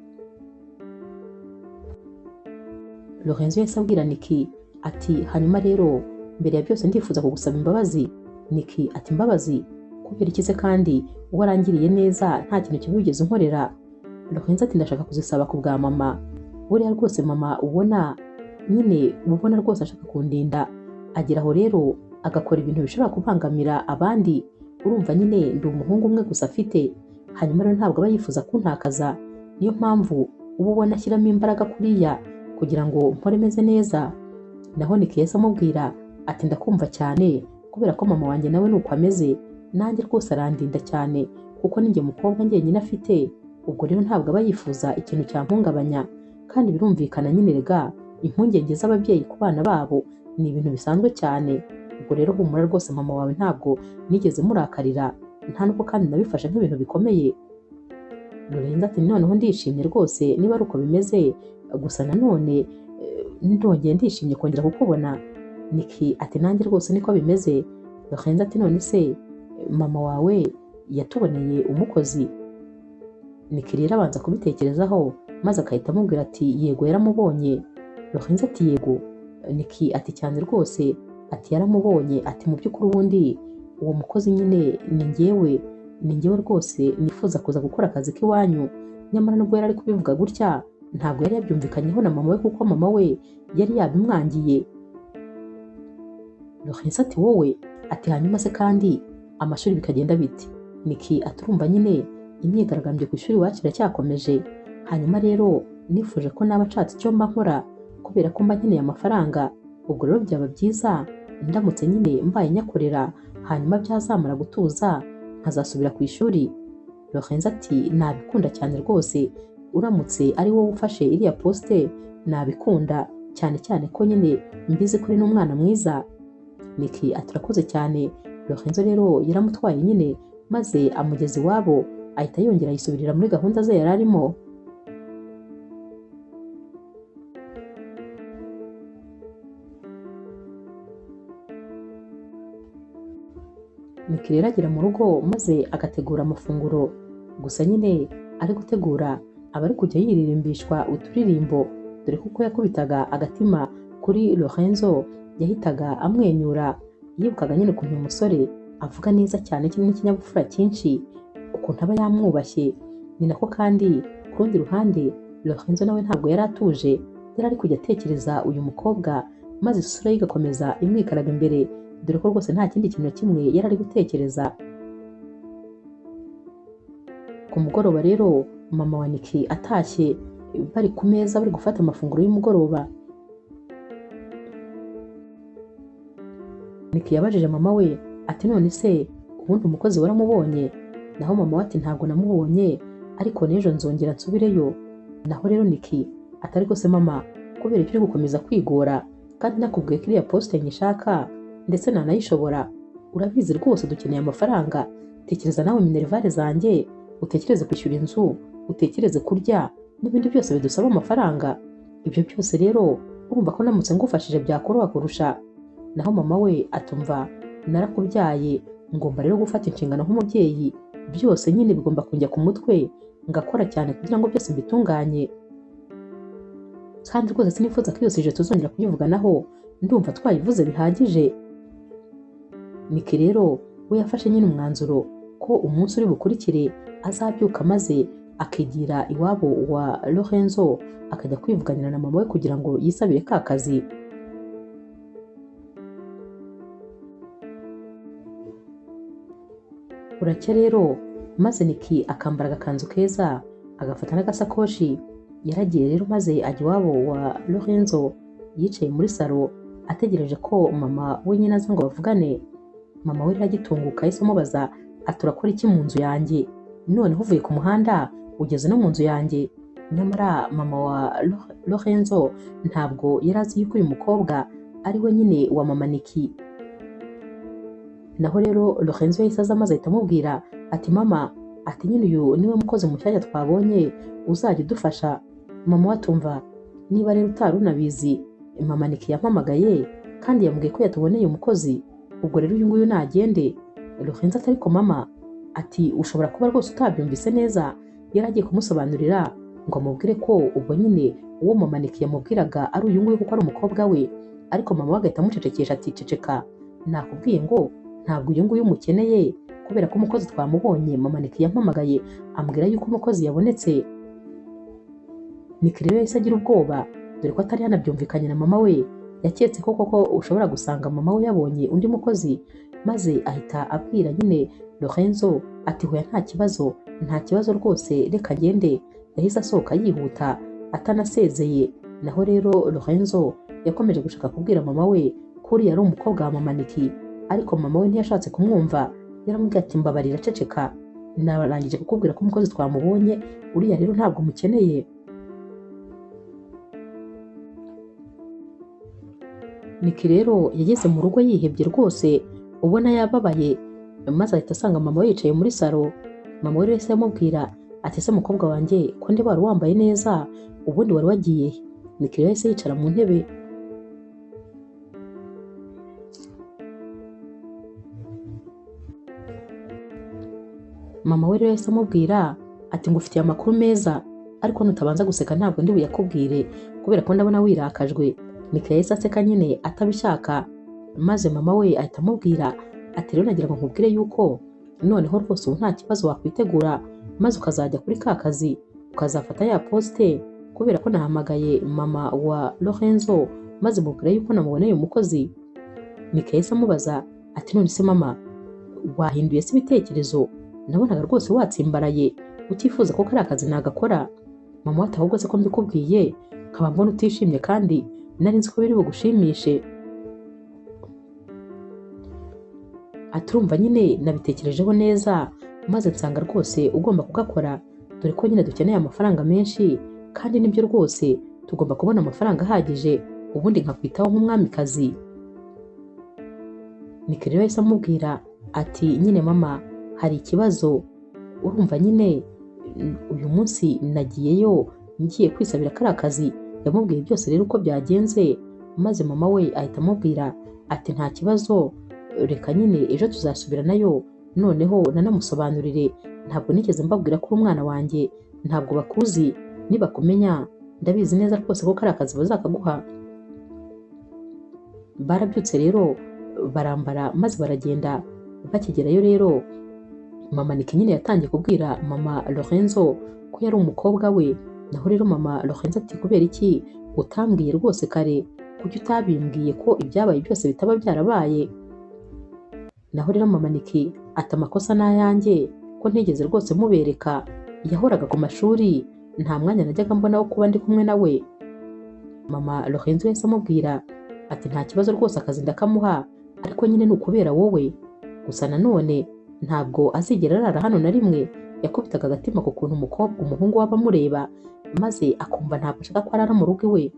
Lorenzo yahise abwira Niki ati hanyuma rero mbere ya byose ndifuza kugusaba imbabazi. Niki ati imbabazi kubera iki se kandi warangiriye neza nta kintu kibi wigeze unkorera? Lorenzo ati ndashaka kuzisaba ku bwa mama, buriya rwose mama ubona nyine ubona rwose ashaka kundinda. Agera aho rero agakora ibintu bishobora kubangamira abandi. Urumva nyine ndi umuhungu umwe gusa afite, hanyuma rero ntabwo aba yifuza kuntakaza, niyo mpamvu uba ubona ashyiramo imbaraga kuriya kugira ngo mpore meze neza. Naho Niki yahise amubwira ati ndakumva cyane kubera ko mama wanjye nawe nuko ameze, nanjye rwose arandinda cyane kuko ninjye mukobwa njyenyine afite, ubwo rero ntabwo aba yifuza ikintu cyampungabanya. Kandi birumvikana nyine rega impungenge z'ababyeyi ku bana babo ni ibintu bisanzwe cyane. Ubwo rero humura rwose mama wawe ntabwo nigeze murakarira, nta nubwo kandi nabifashe nk'ibintu bikomeye. Lorenzo ati noneho ndishimye rwose niba ari uko bimeze, gusa nanone ndongeye ndishimye kongera kukubona. Niki ati nanjye rwose niko bimeze. Lorenzo ati none se mama wawe yatuboneye umukozi? Niki rero abanza kubitekerezaho maze agahita amubwira ati yego yaramubonye. Lorenzo ati yego. Niki ati cyane rwose, ati yaramubonye, ati mu by'ukuri ubundi uwo mukozi nyine ni njyewe, ni njyewe rwose nifuza kuza gukora akazi k'iwanyu. Nyamara nubwo yari ari kubivuga gutya ntabwo yari yabyumvikanyeho na mama we kuko mama we yari yabimwangiye. Lorenzo ati wowe? Ati hanyuma se kandi amashuri bikagenda bite? Niki ati urumva nyine imyigaragambyo ku ishuri iwacu iracyakomeje, hanyuma rero nifuje ko naba nshatse icyo mba nkora kubera ko mba nkeneye amafaranga, ubwo rero byaba byiza ndamutse nyine mbaye nyakorera, hanyuma byazamara gutuza nkazasubira ku ishuri. Lorenzo ati nabikunda cyane rwose, uramutse ari wowe ufashe iriya poste nabikunda cyane cyane ko nyine mbizi ko uri n'umwana mwiza. Niki ati urakoze cyane. Lorenzo rero yaramutwaye nyine maze amugeza iwabo, ahita yongera yisubirira muri gahunda ze yari arimo. Niki rero agera mu rugo maze agategura amafunguro, gusa nyine ari gutegura aba ari kujya yiririmbishwa uturirimbo, dore kuko yakubitaga agatima kuri Lorenzo yahitaga amwenyura. Yibukaga nyine ukuntu uyu musore avuga neza cyane n'ikinyabupfura cyinshi, ukuntu aba yamwubashye. Ni nako kandi ku rundi ruhande Lorenzo nawe ntabwo yari atuje, yari ari kujya atekereza uyu mukobwa maze isura ye igakomeza imwikaraga imbere, dore ko rwose nta kindi kintu na kimwe yari ari gutekereza. Ku mugoroba rero mama wa Niki atashye bari ku meza bari gufata amafunguro y'umugoroba. Niki yabajije mama we ati none se ubundi umukozi waramubonye? Naho mama we ati ntabwo namubonye, ariko n'ejo nzongera nsubireyo. Naho rero Niki ati ariko se mama, kubera icyo uri gukomeza kwigora kandi nakubwiye ko iriya poste nyishaka ndetse nanayishobora, urabizi rwose dukeneye amafaranga, tekereza nawe minerivare zanjye, utekereze kwishyura inzu, utekereze kurya n'ibindi byose bidusaba amafaranga. Ibyo byose rero urumva ko namutse ngufashije byakoroha kurusha. Naho mama we atumva narakubyaye, ngomba rero gufata inshingano nk'umubyeyi, byose nyine bigomba kujya ku mutwe, ngakora cyane kugira ngo byose mbitunganye. Kandi rwose sinifuza ko iyo sije tuzongera kuyivuganaho, ndumva twayivuze bihagije. Niki rero we yafashe nyine umwanzuro ko umunsi uri bukurikire azabyuka maze akigira iwabo wa Lorenzo akajya kwivuganira na mama we kugira ngo yisabire ka kazi. Buracya rero maze Niki akambara agakanzu keza agafata n'agasakoshi. Yaragiye rero maze ajya iwabo wa Lorenzo, yicaye muri salo ategereje ko mama we nyine aza ngo bavugane. Mama we rero agitunguka yahise amubaza ati urakora iki mu nzu yanjye? Noneho uvuye ku muhanda ugeze no mu nzu yanjye. Nyamara mama wa Lorenzo ntabwo yari azi yuko uyu mukobwa ari we nyine wa mama Niki. Naho rero Lorenzo yahise aza maze ahita amubwira ati mama, ati nyine uyu niwe mukozi mushyashya twabonye uzajya udufasha. Mama we atumva niba rero utari unabizi, mama Niki yampamagaye kandi yambwiye ko yatuboneye umukozi, ubwo rero uyu nguyu nagende. Lorenzo ati ariko mama, ati ushobora kuba rwose utabyumvise neza. Yari agiye kumusobanurira ngo amubwire ko ubwo nyine uwo mama Niki yamubwiraga ari uyu nguyu kuko ari umukobwa we, ariko mama we agahita amucecekesha ati ceceka, nakubwiye ngo ntabwo uyu nguyu umukeneye kubera ko umukozi twamubonye. Mama Niki yampamagaye ambwira yuko umukozi yabonetse. Niki rero yahise agira ubwoba dore ko atari yanabyumvikanye na mama we, Yaketse ko koko ushobora gusanga mama we yabonye undi mukozi, maze ahita abwira nyine Lorenzo ati hoya nta kibazo, nta kibazo rwose reka ngende. Yahise asohoka yihuta atanasezeye. Naho rero Lorenzo yakomeje gushaka kubwira mama we ko uriya ari umukobwa wa mama Niki, ariko mama we ntiyashatse kumwumva. Yaramubwiye ati mbabarira ceceka, narangije kukubwira ko umukozi twamubonye, uriya rero ntabwo mukeneye. Niki rero yageze mu rugo yihebye rwose, ubona yababaye, maze ahita asanga mama we yicaye muri salo. Mama we rero yahise amubwira ati ese mukobwa wanjye ko ndeba wari wambaye neza, ubundi wari wagiye he? Niki rero yahise yicara mu ntebe. Mama we rero yahise amubwira ati ngufitiye amakuru meza, ariko nutabanza guseka ntabwo ndi buyakubwire kubera ko ndabona wirakajwe. Niki yahise aseka nyine atabishaka, maze mama we ahita amubwira ati rero nagira ngo nkubwire yuko noneho rwose ubu nta kibazo wakwitegura, maze ukazajya kuri ka kazi ukazafata ya poste, kubera ko nahamagaye mama wa Lorenzo maze mubwira yuko namuboneye umukozi. Niki yahise amubaza ati none se mama wahinduye se ibitekerezo? Nabonaga rwose watsimbaraye utifuza ko kariya kazi nagakora. Mama we ati ahubwo se ko mbikubwiye nkaba mbona utishimye kandi nari nzi ko biri bugushimishe. Ati urumva nyine nabitekerejeho neza maze nsanga rwose ugomba kugakora, dore ko nyine dukeneye amafaranga menshi kandi nibyo rwose tugomba kubona amafaranga ahagije, ubundi nkakwitaho nk'umwamikazi. Niki rero yahise amubwira ati nyine mama hari ikibazo, urumva nyine uyu munsi nagiyeyo ngiye kwisabira kariya kazi. Yamubwiye byose rero uko byagenze, maze mama we ahita amubwira ati nta kibazo, reka nyine ejo tuzasubira nayo, noneho nanamusobanurire, ntabwo nigeze mbabwira ko uri umwana wanjye, ntabwo bakuzi, nibakumenya ndabizi neza rwose ko kariya kazi bazakaguha. Barabyutse rero barambara maze baragenda. Bakigerayo rero mama Niki nyine yatangiye kubwira mama Lorenzo ko yari umukobwa we. Naho rero mama Lorenzo ati kubera iki utambwiye rwose kare, kuki utabimbwiye ko ibyabaye byose bitaba byarabaye? Naho rero mama Niki ati amakosa n'ayanjye ko ntigeze rwose mubereka, yahoraga ku mashuri nta mwanya najyaga mbona wo kuba ndi kumwe nawe. Mama Lorenzo yahise amubwira ati nta kibazo rwose akazi ndakamuha, ariko nyine ni ukubera wowe gusa, nanone ntabwo azigera arara hano na rimwe. Yakubitaga agatima ku kuntu umukobwa umuhungu we aba amureba, maze akumva ntabwo ashaka ko arara mu rugo iwe.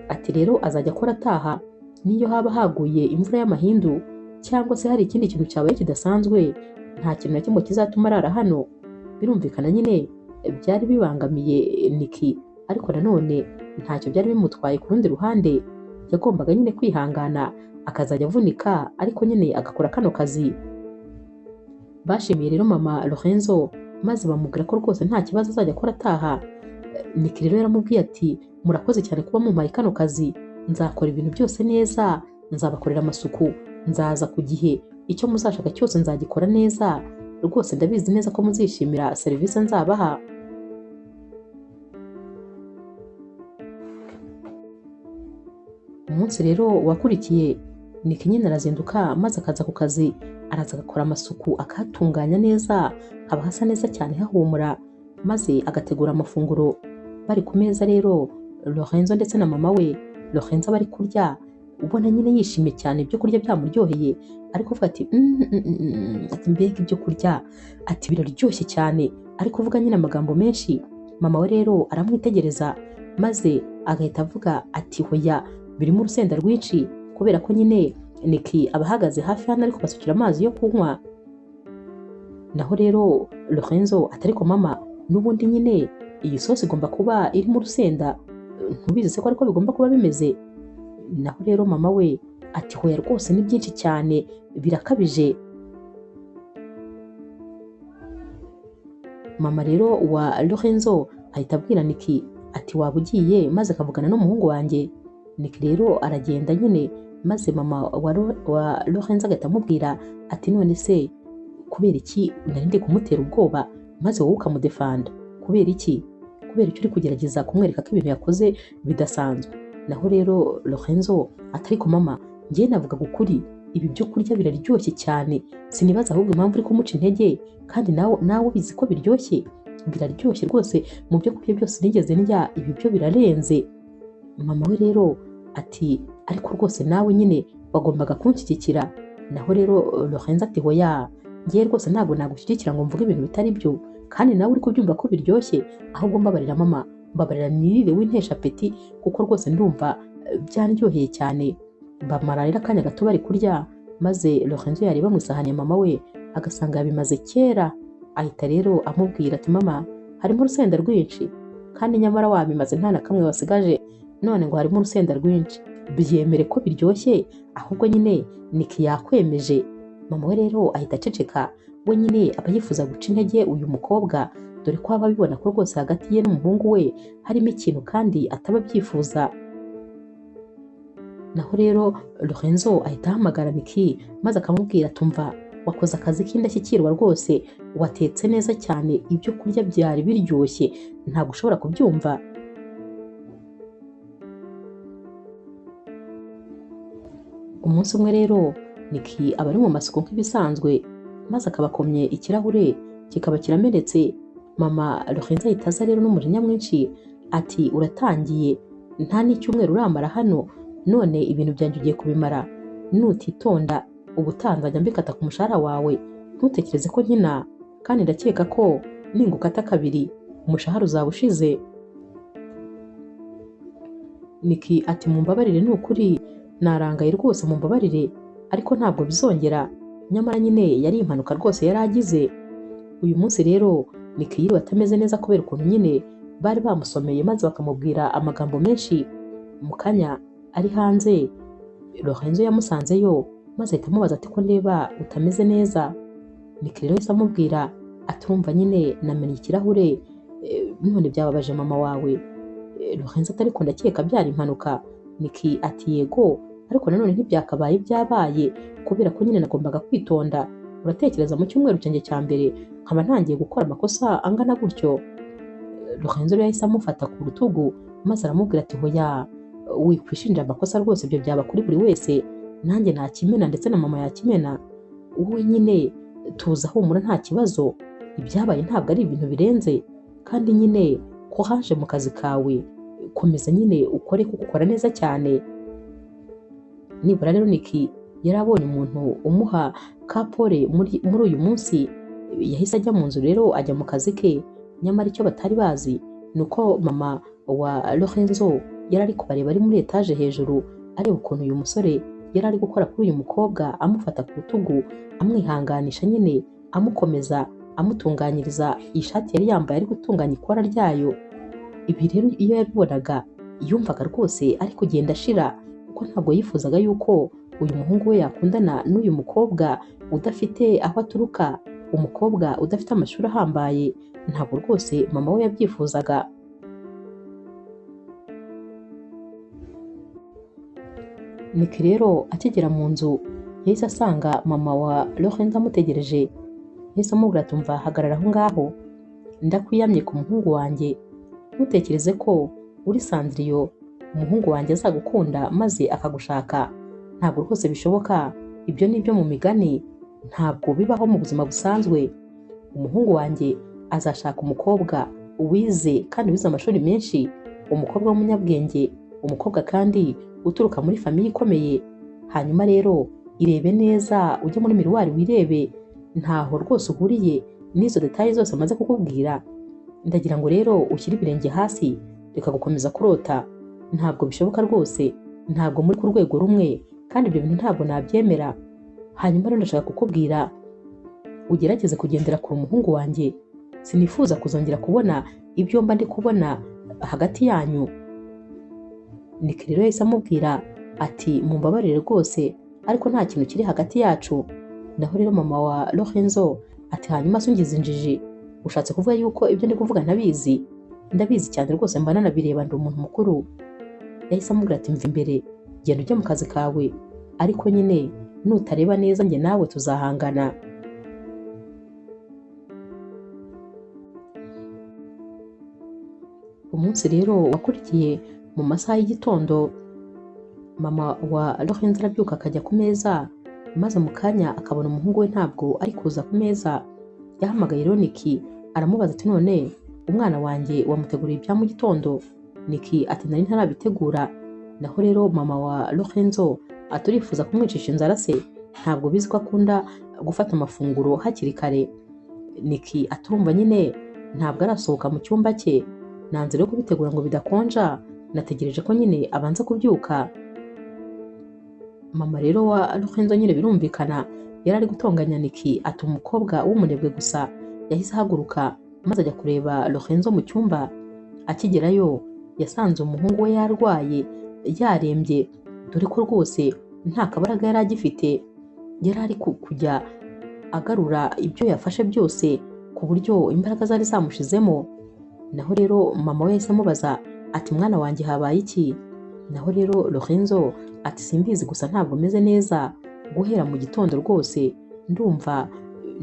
Ati rero azajya akora ataha, niyo haba haguye imvura y'amahindu cyangwa se hari ikindi kintu cyabaye kidasanzwe, nta kintu na kimwe kizatuma arara hano. Birumvikana nyine byari bibangamiye Niki, ariko nanone ntacyo byari bimutwaye. Ku rundi ruhande yagombaga nyine kwihangana akazajya avunika, ariko nyine agakora kano kazi. Bashimiye rero mama Lorenzo maze bamubwira ko rwose nta kibazo azajya akora ataha. Niki rero yaramubwiye ati murakoze cyane kuba mumpaye kano kazi, nzakora ibintu byose neza, nzabakorera amasuku, nzaza ku gihe, icyo muzashaka cyose nzagikora neza, rwose ndabizi neza ko muzishimira serivisi nzabaha. Umunsi rero wakurikiye Niki nyine arazinduka maze akaza ku kazi, araza agakora amasuku akahatunganya neza, haba hasa neza cyane hahumura, maze agategura amafunguro. Bari ku meza rero Lorenzo ndetse na mama we, Lorenzo bari kurya ubona nyine yishimye cyane, ibyo kurya byamuryoheye, ariko avuga ati ati mbega ibyo kurya, ati biraryoshye cyane, ariko kuvuga nyine amagambo menshi. Mama we rero aramwitegereza maze agahita avuga ati hoya birimo urusenda rwinshi, kubera ko nyine Niki aba ahagaze hafi hano ariko basukira amazi yo kunywa. Naho rero Lorenzo ati ariko mama n'ubundi nyine iyi sosi igomba kuba irimo urusenda, ntubizi se ko ariko bigomba kuba bimeze? Naho rero mama we ati hoya rwose ni byinshi cyane birakabije. Mama rero wa Lorenzo ahita abwira Niki ati waba ugiye maze akavugana n'umuhungu wanjye. Niki rero aragenda nyine, maze mama wa Lorenzo agahita amubwira ati none se kubera iki nari ndi kumutera ubwoba maze wowe ukamudefanda? Kubera iki? Kubera icyo uri kugerageza kumwereka ko ibintu yakoze bidasanzwe? Naho rero Lorenzo atari ko mama, njye navugaga ukuri, ibi byo kurya biraryoshye cyane, sinibaza ahubwo impamvu uri kumuca intege, kandi nawe ubizi ko biryoshye, biraryoshye rwose, mu byo kurya byose nigeze ndya ibi byo birarenze. Mama we rero ati ariko rwose nawe nyine wagombaga kunshyigikira. Naho rero Lorenzo ati hoya, ngiye rwose ntabwo nagushyigikira ngo mvuge ibintu bitari byo, kandi nawe uri kubyumva ko biryoshye, ahubwo mbabarira mama, mbabarira nirire wintesha apeti, kuko rwose ndumva byanryoheye cyane. Bamara rero akanya gato bari kurya, maze Lorenzo yareba mu isahani ya mama we agasanga yabimaze kera. Ahita rero amubwira ati mama, harimo urusenda rwinshi, kandi nyamara wabimaze nta na kamwe wasigaje, none ngo harimo urusenda rwinshi, byemere ko biryoshye, ahubwo nyine Niki yakwemeje. Mama we rero ahita aceceka, we nyine aba yifuza guca intege uyu mukobwa, dore ko aba abibona ko rwose hagati ye n'umuhungu we harimo ikintu kandi ataba abyifuza. Naho rero Lorenzo ahita ahamagara Niki maze akamubwira tumva wakoze akazi k'indashyikirwa rwose, watetse neza cyane, ibyo kurya byari biryoshye, ntabwo ushobora kubyumva. Umunsi umwe rero Niki aba ari mu masuku nk'ibisanzwe, maze akabakomye ikirahure kikaba kiramenetse. Mama Lorenzo ahita aza rero n'umujinya mwinshi ati uratangiye, nta n'icyumweru uramara hano, none ibintu byanjye ugiye kubimara, nutitonda ubutaha nzajya mbikata ku mushahara wawe, ntutekereze ko nkina, kandi ndakeka ko ningukata kabiri umushahara uzaba ushize. Niki ati mumbabarire ni ukuri, narangaye rwose mumbabarire, ariko ntabwo bizongera. Nyamara nyine yari impanuka rwose yari agize. Uyu munsi rero Niki yiriwe atameze neza kubera ukuntu nyine bari bamusomeye maze bakamubwira amagambo menshi. Mu kanya ari hanze Lorenzo yamusanzeyo maze ahita amubaza ati ko ndeba utameze neza. Niki rero yahise amubwira atumva nyine namenye ikirahure, none byababaje mama wawe. Lorenzo atari ko ndakeka byari impanuka. Niki ati yego, ariko nanone ntibyakabaye byabaye kubera ko nyine nagombaga kwitonda. Uratekereza mu cyumweru cyanjye cya mbere nkaba ntangiye gukora amakosa angana gutyo? Lorenzo yahise amufata ku rutugu maze aramubwira ati hoya, wikwishinja amakosa rwose, ibyo byaba kuri buri wese, nanjye nakimena ndetse na mama yakimena, wowe nyine tuza humura nta kibazo, ibyabaye ntabwo ari ibintu birenze, kandi nyine ko haje mu kazi kawe, komeza nyine ukore kuko ukora neza cyane. Nibura rero Niki yari abonye umuntu umuha kapore muri uyu munsi, yahise ajya mu nzu rero ajya mu kazi ke. Nyamara icyo batari bazi ni uko mama wa Lorenzo yari ari kubareba ari muri etaje hejuru, areba ukuntu uyu musore yari ari gukora kuri uyu mukobwa, amufata ku rutugu, amwihanganisha nyine, amukomeza, amutunganyiriza ishati yari yambaye ari gutunganya ikora ryayo. Ibi rero iyo yabibonaga yumvaga rwose ari kugenda ashira, kuko ntabwo yifuzaga yuko uyu muhungu we yakundana n'uyu mukobwa udafite aho aturuka, umukobwa udafite amashuri ahambaye. Ntabwo rwose mama we yabyifuzaga. Niki rero akigera mu nzu yahise asanga mama wa Lorenzo amutegereje. Yahise amubwira ati umva, hagarara aho ngaho, ndakwiyamye ku muhungu wanjye, ntutekereze ko uri Sandriyo umuhungu wanjye azagukunda maze akagushaka. Ntabwo rwose bishoboka, ibyo ni ibyo mu migani, ntabwo bibaho mu buzima busanzwe. Umuhungu wanjye azashaka umukobwa wize kandi wize amashuri menshi, umukobwa w'umunyabwenge, umukobwa kandi uturuka muri famiye ikomeye. Hanyuma rero irebe neza, ujye muri miruwari wirebe, ntaho rwose uhuriye n'izo detaye zose amaze kukubwira. Ndagira ngo rero ushyire ibirenge hasi, reka gukomeza kurota, ntabwo bishoboka rwose, ntabwo muri ku rwego rumwe, kandi ibyo bintu ntabwo nabyemera. Hanyuma rero ndashaka kukubwira ugerageze kugendera kure umuhungu wanjye, sinifuza kuzongera kubona ibyo mba ndi kubona hagati yanyu. Niki rero yahise amubwira ati mumbabarire rwose, ariko nta kintu kiri hagati yacu. Naho rero mama wa Lorenzo ati hanyuma se ungize injiji, ushatse kuvuga yuko ibyo ndi kuvuga ntabizi? Ndabizi cyane rwose, mba nanabireba, ndi umuntu mukuru. Yahise amubwira ati mva imbere, genda ujye mu kazi kawe, ariko nyine nutareba neza njye nawe tuzahangana. Umunsi rero wakurikiye Mu masaha y'igitondo mama wa Lorenzo arabyuka akajya ku meza, maze mu kanya akabona umuhungu we ntabwo ari kuza ku meza. Yahamagaye rero Niki aramubaza ati none umwana wanjye wamuteguriye ibya mu gitondo? Niki ati nari ntarabitegura. Naho rero mama wa Lorenzo aturifuza kumwicisha inzara se, ntabwo bizi ko akunda gufata amafunguro hakiri kare. Niki atumva nyine ntabwo arasohoka mu cyumba cye, nanze rero kubitegura ngo bidakonja, nategereje ko nyine abanza kubyuka. Mama rero wa Lorenzo nyine birumvikana yari ari gutonganya Niki ati umukobwa w'umunebwe gusa. Yahise ahaguruka maze ajya kureba Lorenzo mu cyumba. Akigerayo yasanze umuhungu we yarwaye yarembye, dore ko rwose nta kabaraga yari agifite, yari ari kujya agarura ibyo yafashe byose ku buryo imbaraga zari zamushizemo. Naho rero mama we yahise amubaza ati mwana wanjye habaye iki? Naho rero Lorenzo ati simbizi gusa ntabwo meze neza, guhera mu gitondo rwose ndumva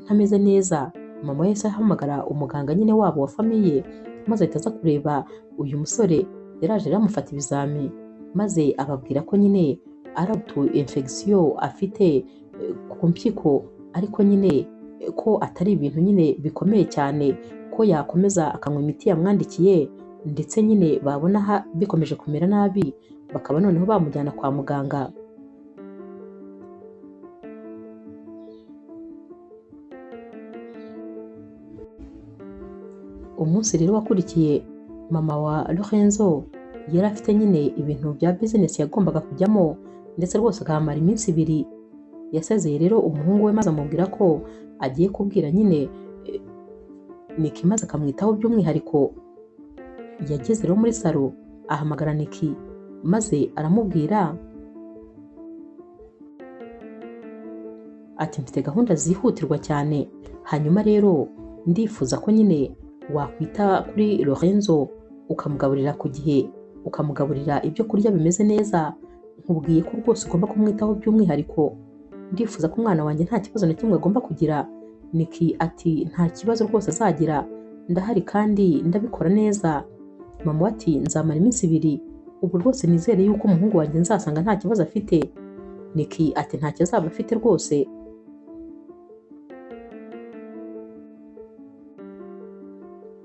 ntameze neza. Mama we yahise ahamagara umuganga nyine wabo wa famiye, maze ahita aza kureba uyu musore. Yaraje rero amufata ibizami, maze ababwira ko nyine ari utu infection afite ku mpyiko, ariko nyine ko atari ibintu nyine bikomeye cyane, ko yakomeza akanywa imiti yamwandikiye, ndetse nyine babona bikomeje kumera nabi bakaba noneho bamujyana kwa muganga. Umunsi rero wakurikiye mama wa Lorenzo yari afite nyine ibintu bya business yagombaga kujyamo, ndetse rwose akahamara iminsi ibiri. Yasezeye rero umuhungu we maze amubwira ko agiye kubwira nyine Niki maze akamwitaho by'umwihariko. Yageze rero muri salo ahamagara Niki maze aramubwira ati mfite gahunda zihutirwa cyane, hanyuma rero ndifuza ko nyine wakwita kuri Lorenzo ukamugaburira ku gihe, ukamugaburira ibyo kurya bimeze neza, nkubwiye ko rwose ugomba kumwitaho by'umwihariko, ndifuza ko umwana wanjye nta kibazo na kimwe agomba kugira. Niki ati nta kibazo rwose azagira, ndahari kandi ndabikora neza. Mama ati nzamara iminsi ibiri, ubu rwose nizere yuko umuhungu wanjye nzasanga nta kibazo afite. Niki ati ntacyo azaba afite rwose.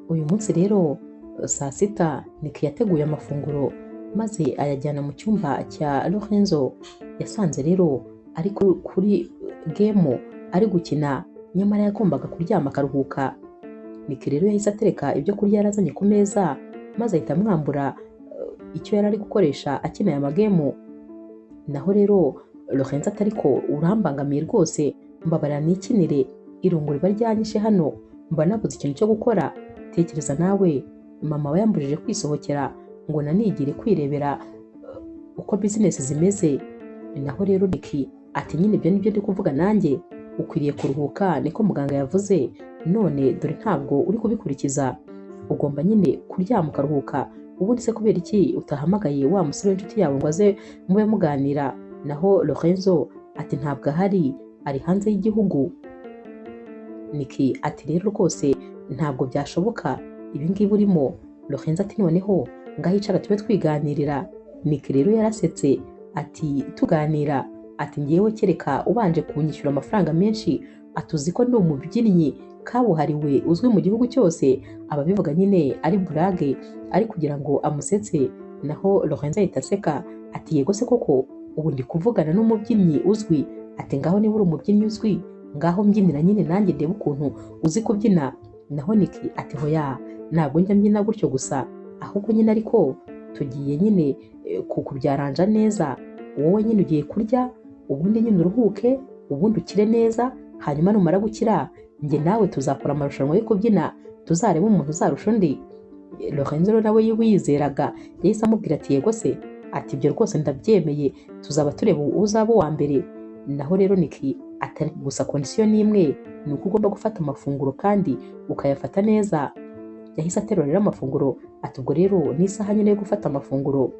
Uyu munsi rero saa sita Niki yateguye amafunguro maze ayajyana mu cyumba cya Lorenzo. Yasanze rero ari kuri gemu ari gukina, nyamara yagombaga kuryama akaruhuka. Niki rero yahise atereka ibyo kurya yarazanye ku meza, maze ahita amwambura icyo yari ari gukoresha akina aya magemu. Naho rero Lorenzo ati ariko urambangamiye rwose, mbabarira nikinire, irungu riba ryanyishe hano, mba nabuze ikintu cyo gukora. Tekereza nawe mama we yambujije kwisohokera ngo nanigire kwirebera uko business zimeze. Naho rero Niki ati nyine ibyo nibyo ndi kuvuga nanjye, ukwiriye kuruhuka niko muganga yavuze, none dore ntabwo uri kubikurikiza, ugomba nyine kuryama ukaruhuka. Ubundi se kubera iki utahamagaye wa musore w'inshuti yawe ngo aze mube muganira? Naho Lorenzo ati ntabwo ahari, ari hanze y'igihugu. Niki ati rero rwose ntabwo byashoboka ibi ngibi urimo. Lorenzo ati noneho ngaho icara tube twiganirira. Niki rero yarasetse ati tuganira, ati ngewe kereka ubanje kunyishyura amafaranga menshi, atuzi ko ndi umubyinnyi kabuhariwe uzwi mu gihugu cyose. Ababivuga nyine ari burage ari kugira ngo amusetse. Naho Lorenzo ahita aseka ati yego se koko ubu ndi kuvugana n'umubyinnyi uzwi? Ati ngaho niba uri umubyinnyi uzwi ngaho mbyinira nyine nanjye ndebe ukuntu uzi kubyina. Naho Niki ati hoya ntabwo njya mbyina gutyo gusa, ahubwo nyine ariko tugiye nyine kubyaranja neza, wowe nyine ugiye kurya ubundi nyine uruhuke ubundi ukire neza, hanyuma numara gukira njye nawe tuzakora amarushanwa yo kubyina, tuzareba umuntu uzarusha undi. Lorenzo nawe yizeraga yahise amubwira ati yego se, ati ibyo rwose ndabyemeye, tuzaba tureba uzaba uwa mbere. Naho rero Niki atari gusa condition n'imwe, ni uko ugomba gufata amafunguro kandi ukayafata neza. Yahise aterura rero amafunguro ati ubwo rero ni isaha nyine yo gufata amafunguro.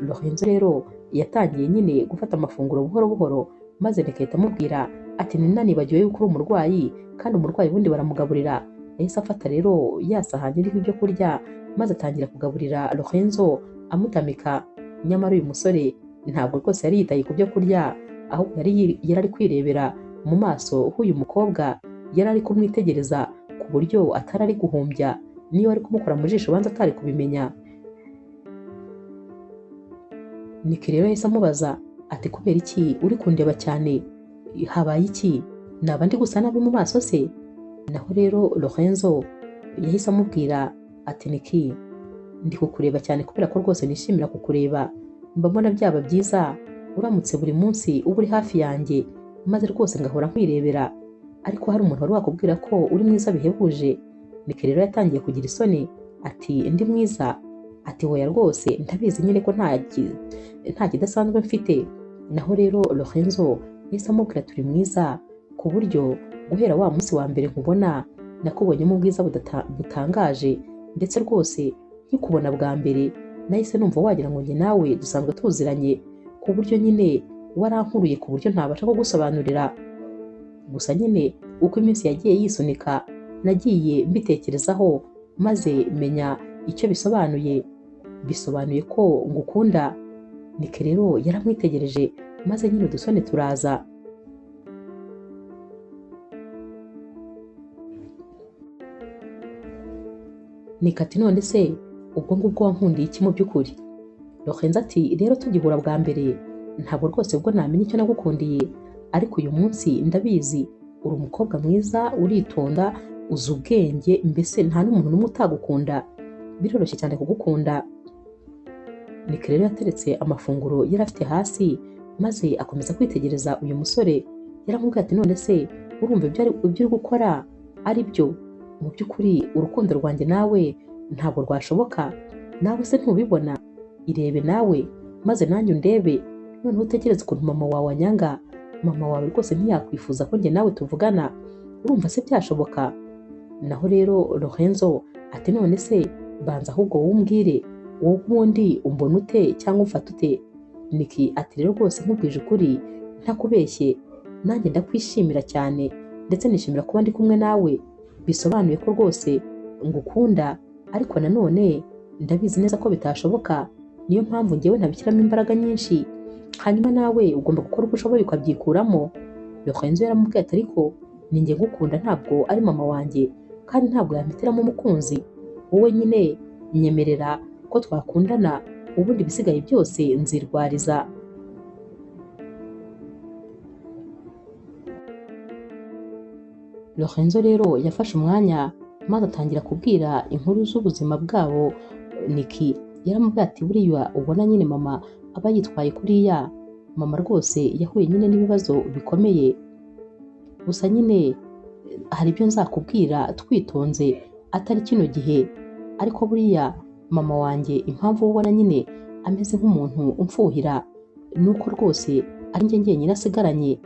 Lorenzo rero yatangiye nyine gufata amafunguro buhoro buhoro, maze Niki ahita amubwira ati nanibagiwe yuko uri umurwayi kandi umurwayi ubundi baramugaburira. Yahise afata rero ya sahani iriho ibyo kurya maze atangira kugaburira Lorenzo amutamika. Nyamara uyu musore ntabwo rwose yari yitaye ku byo kurya, ahubwo yari ari kwirebera mu maso h'uyu mukobwa, yari ari kumwitegereza ku buryo atari ari guhumbya, niyo ari kumukora mu jisho banza atari kubimenya. Niki rero yahise amubaza ati kubera iki uri kundeba cyane, habaye iki, naba ndi gusa nabi mu maso se? Naho rero Lorenzo yahise amubwira ati Niki, ndi kukureba cyane kubera ko rwose nishimira kukureba, mba mbona byaba byiza uramutse buri munsi uba uri hafi yanjye, maze rwose ngahora nkwirebera. Ariko hari umuntu wari wakubwira ko uri mwiza bihebuje? Niki rero yatangiye kugira isoni ati ndi mwiza? Ati hoya rwose ndabizi nyine ko nta kidasanzwe mfite. Naho rero Lorenzo yahise amubwira turi mwiza ku buryo guhera wa munsi wa mbere nkubona nakubonyemo ubwiza butangaje, ndetse rwose nkikubona bwa mbere nahise numva wagira ngo njye nawe dusanzwe tuziranye, ku buryo nyine warankuruye ku buryo ntabasha kugusobanurira. Gusa nyine uko iminsi yagiye yisunika nagiye mbitekerezaho maze menya icyo bisobanuye, bisobanuye ko ngukunda. Niki rero yaramwitegereje maze nyine udusoni turaza. Niki ati none se ubwo ngubwo wankundiye iki mu by'ukuri? Lorenzo ati rero tugihura bwa mbere ntabwo rwose bwo namenya icyo nagukundiye, ariko uyu munsi ndabizi uri umukobwa mwiza, uritonda, uzi ubwenge, mbese nta n'umuntu n'umwe utagukunda, biroroshye cyane kugukunda. Niki rero yateretse amafunguro yari afite hasi maze akomeza kwitegereza uyu musore. Yaramubwiye ati none se urumva ibyo uri gukora ari byo? Mu by'ukuri urukundo rwanjye nawe ntabwo rwashoboka, nawe se ntubibona? Irebe nawe maze nanjye undebe, noneho utekereze ukuntu mama wawe anyanga. Mama wawe rwose ntiyakwifuza ko njye nawe tuvugana, urumva se byashoboka? Naho rero Lorenzo ati none se banza ahubwo wumbwire, wowe ubundi umbona ute cyangwa umfata ute? Niki ati rero rwose nkubwije ukuri ntakubeshye, nanjye ndakwishimira cyane, ndetse nishimira kuba ndi kumwe nawe, bisobanuye ko rwose ngukunda, ariko nanone ndabizi neza ko bitashoboka, niyo mpamvu njyewe ntabishyiramo imbaraga nyinshi, hanyuma nawe ugomba gukora uko ushoboye ukabyikuramo. Lorenzo yaramubwiye ati ariko ni njye ngukunda, ntabwo ari mama wanjye, kandi ntabwo yampitiramo umukunzi, wowe nyine nyemerera ko twakundana, ubundi ibisigaye byose nzirwariza. Lorenzo rero yafashe umwanya maze atangira kubwira inkuru z'ubuzima bwabo Niki. Yaramubwiye ati buriya ubona nyine mama aba yitwaye kuriya, mama rwose yahuye nyine n'ibibazo bikomeye, gusa nyine hari ibyo nzakubwira twitonze atari kino gihe, ariko buriya mama wanjye impamvu ubona nyine ameze nk'umuntu umfuhira nuko rwose ari njye njyenyine asigaranye,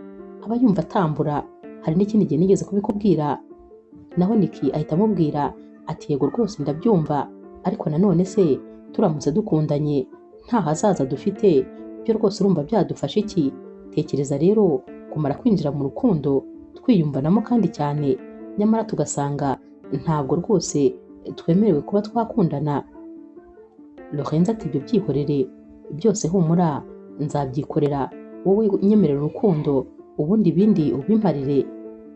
aba yumva atambura. Hari n'ikindi gihe nigeze kubikubwira. Naho Niki ahita amubwira ati yego rwose ndabyumva, ariko nanone se turamutse dukundanye nta hazaza dufite, byo rwose urumva byadufasha iki? Tekereza rero kumara kwinjira mu rukundo twiyumvanamo kandi cyane, nyamara tugasanga ntabwo rwose twemerewe kuba twakundana. Lorenzo ati ibyo byihorere byose, humura nzabyikorera, wowe nyemerera urukundo, ubundi ibindi ubimparire.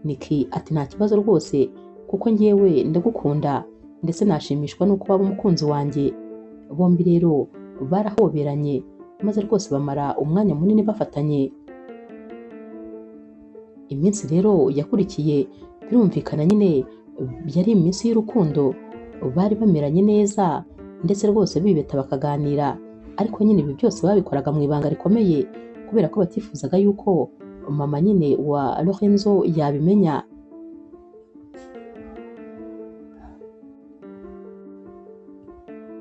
Niki ati nta kibazo rwose kuko njyewe ndagukunda, ndetse nashimishwa nuko waba umukunzi wanjye. Bombi rero barahoberanye maze rwose bamara umwanya munini bafatanye. Iminsi rero yakurikiye birumvikana nyine yari iminsi y'urukundo, bari bameranye neza ndetse rwose bibeta bakaganira, ariko nyine ibi byose babikoraga mu ibanga rikomeye kubera ko batifuzaga yuko mama nyine wa Lorenzo yabimenya.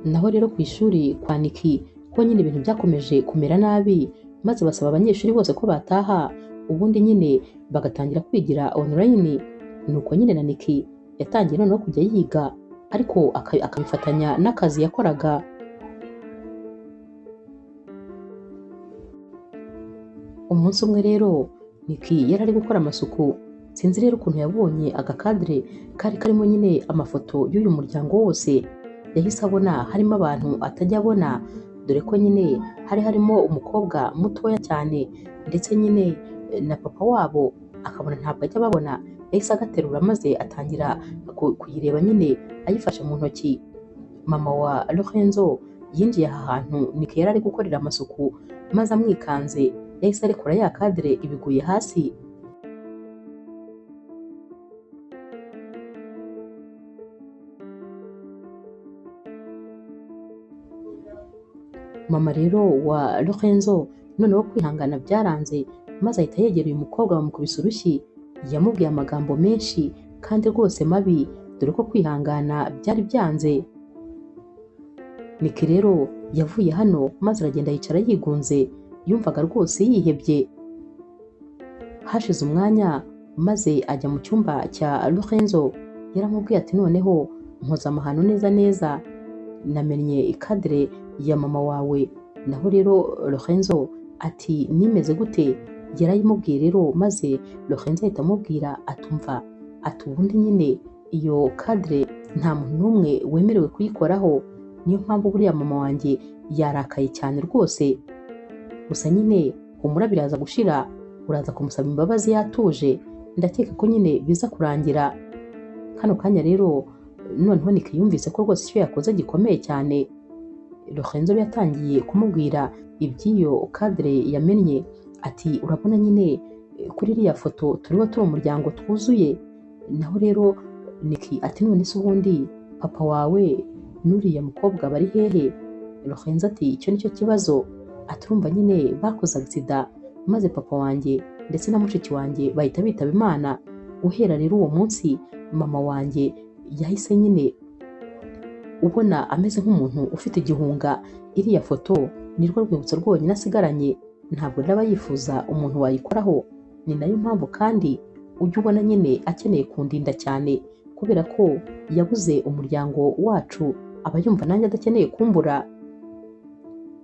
Naho rero ku ishuri kwa Niki ko nyine ibintu byakomeje kumera nabi, maze basaba abanyeshuri bose ko bataha, ubundi nyine bagatangira kwigira online. Nuko nyine na Niki yatangiye noneho kujya yiga, ariko akabifatanya n'akazi yakoraga. Umunsi umwe rero Niki yari ari gukora amasuku, sinzi rero ukuntu yabonye agakadire kari karimo nyine amafoto y'uyu muryango wose. Yahise abona harimo abantu atajya abona, Dore ko nyine hari harimo umukobwa mutoya cyane, ndetse nyine na papa wabo akabona ntabwo ajya ababona, yahise agaterura maze atangira kuyireba nyine ayifashe mu ntoki. Mama wa Lorenzo yinjiye aha hantu Nick yari ari gukorera amasuku, maze amwikanze yahise arekura ya kadire ibiguye hasi. Mama rero wa Lorenzo noneho kwihangana byaranze, maze ahita yegera uyu mukobwa bamukubise urushyi. Yamubwiye amagambo menshi kandi rwose mabi, dore ko kwihangana byari byanze. Nick rero yavuye hano maze aragenda yicara yigunze, yumvaga rwose yihebye. Hashize umwanya maze ajya mu cyumba cya Lorenzo, yaramubwiye ati noneho nkoze amahano neza neza, namennye ikadire ya mama wawe. Naho rero Lorenzo ati nimeze gute? Yarayimubwiye rero, maze Lorenzo ahita amubwira atumva ati ubundi nyine iyo kadire nta muntu n'umwe wemerewe kuyikoraho, niyo mpamvu buriya mama wanjye yarakaye cyane rwose. Gusa nyine humura biraza gushira, uraza kumusaba imbabazi yatuje, ndakeka ko nyine biza kurangira. Kano kanya rero noneho Nick yumvise ko rwose icyo yakoze gikomeye cyane. Lorenzo yatangiye kumubwira iby'iyo kadire yamennye, ati urabona nyine kuri iriya foto turiho turi umuryango twuzuye. Naho rero Nick ati none se ubundi papa wawe n'uriya mukobwa bari hehe? Lorenzo ati icyo nicyo kibazo, aturumva nyine bakoze agisida maze papa wanjye ndetse na mushiki wanjye bahita bitaba Imana. Guhera rero uwo munsi mama wanjye yahise nyine ubona ameze nk'umuntu ufite igihunga. Iriya foto nirwo rwibutso rwonyine asigaranye, ntabwo rero aba yifuza umuntu wayikoraho. Ni nayo mpamvu kandi ujya ubona nyine akeneye kundinda cyane, kubera ko yabuze umuryango wacu, aba yumva nanjye adakeneye kumbura.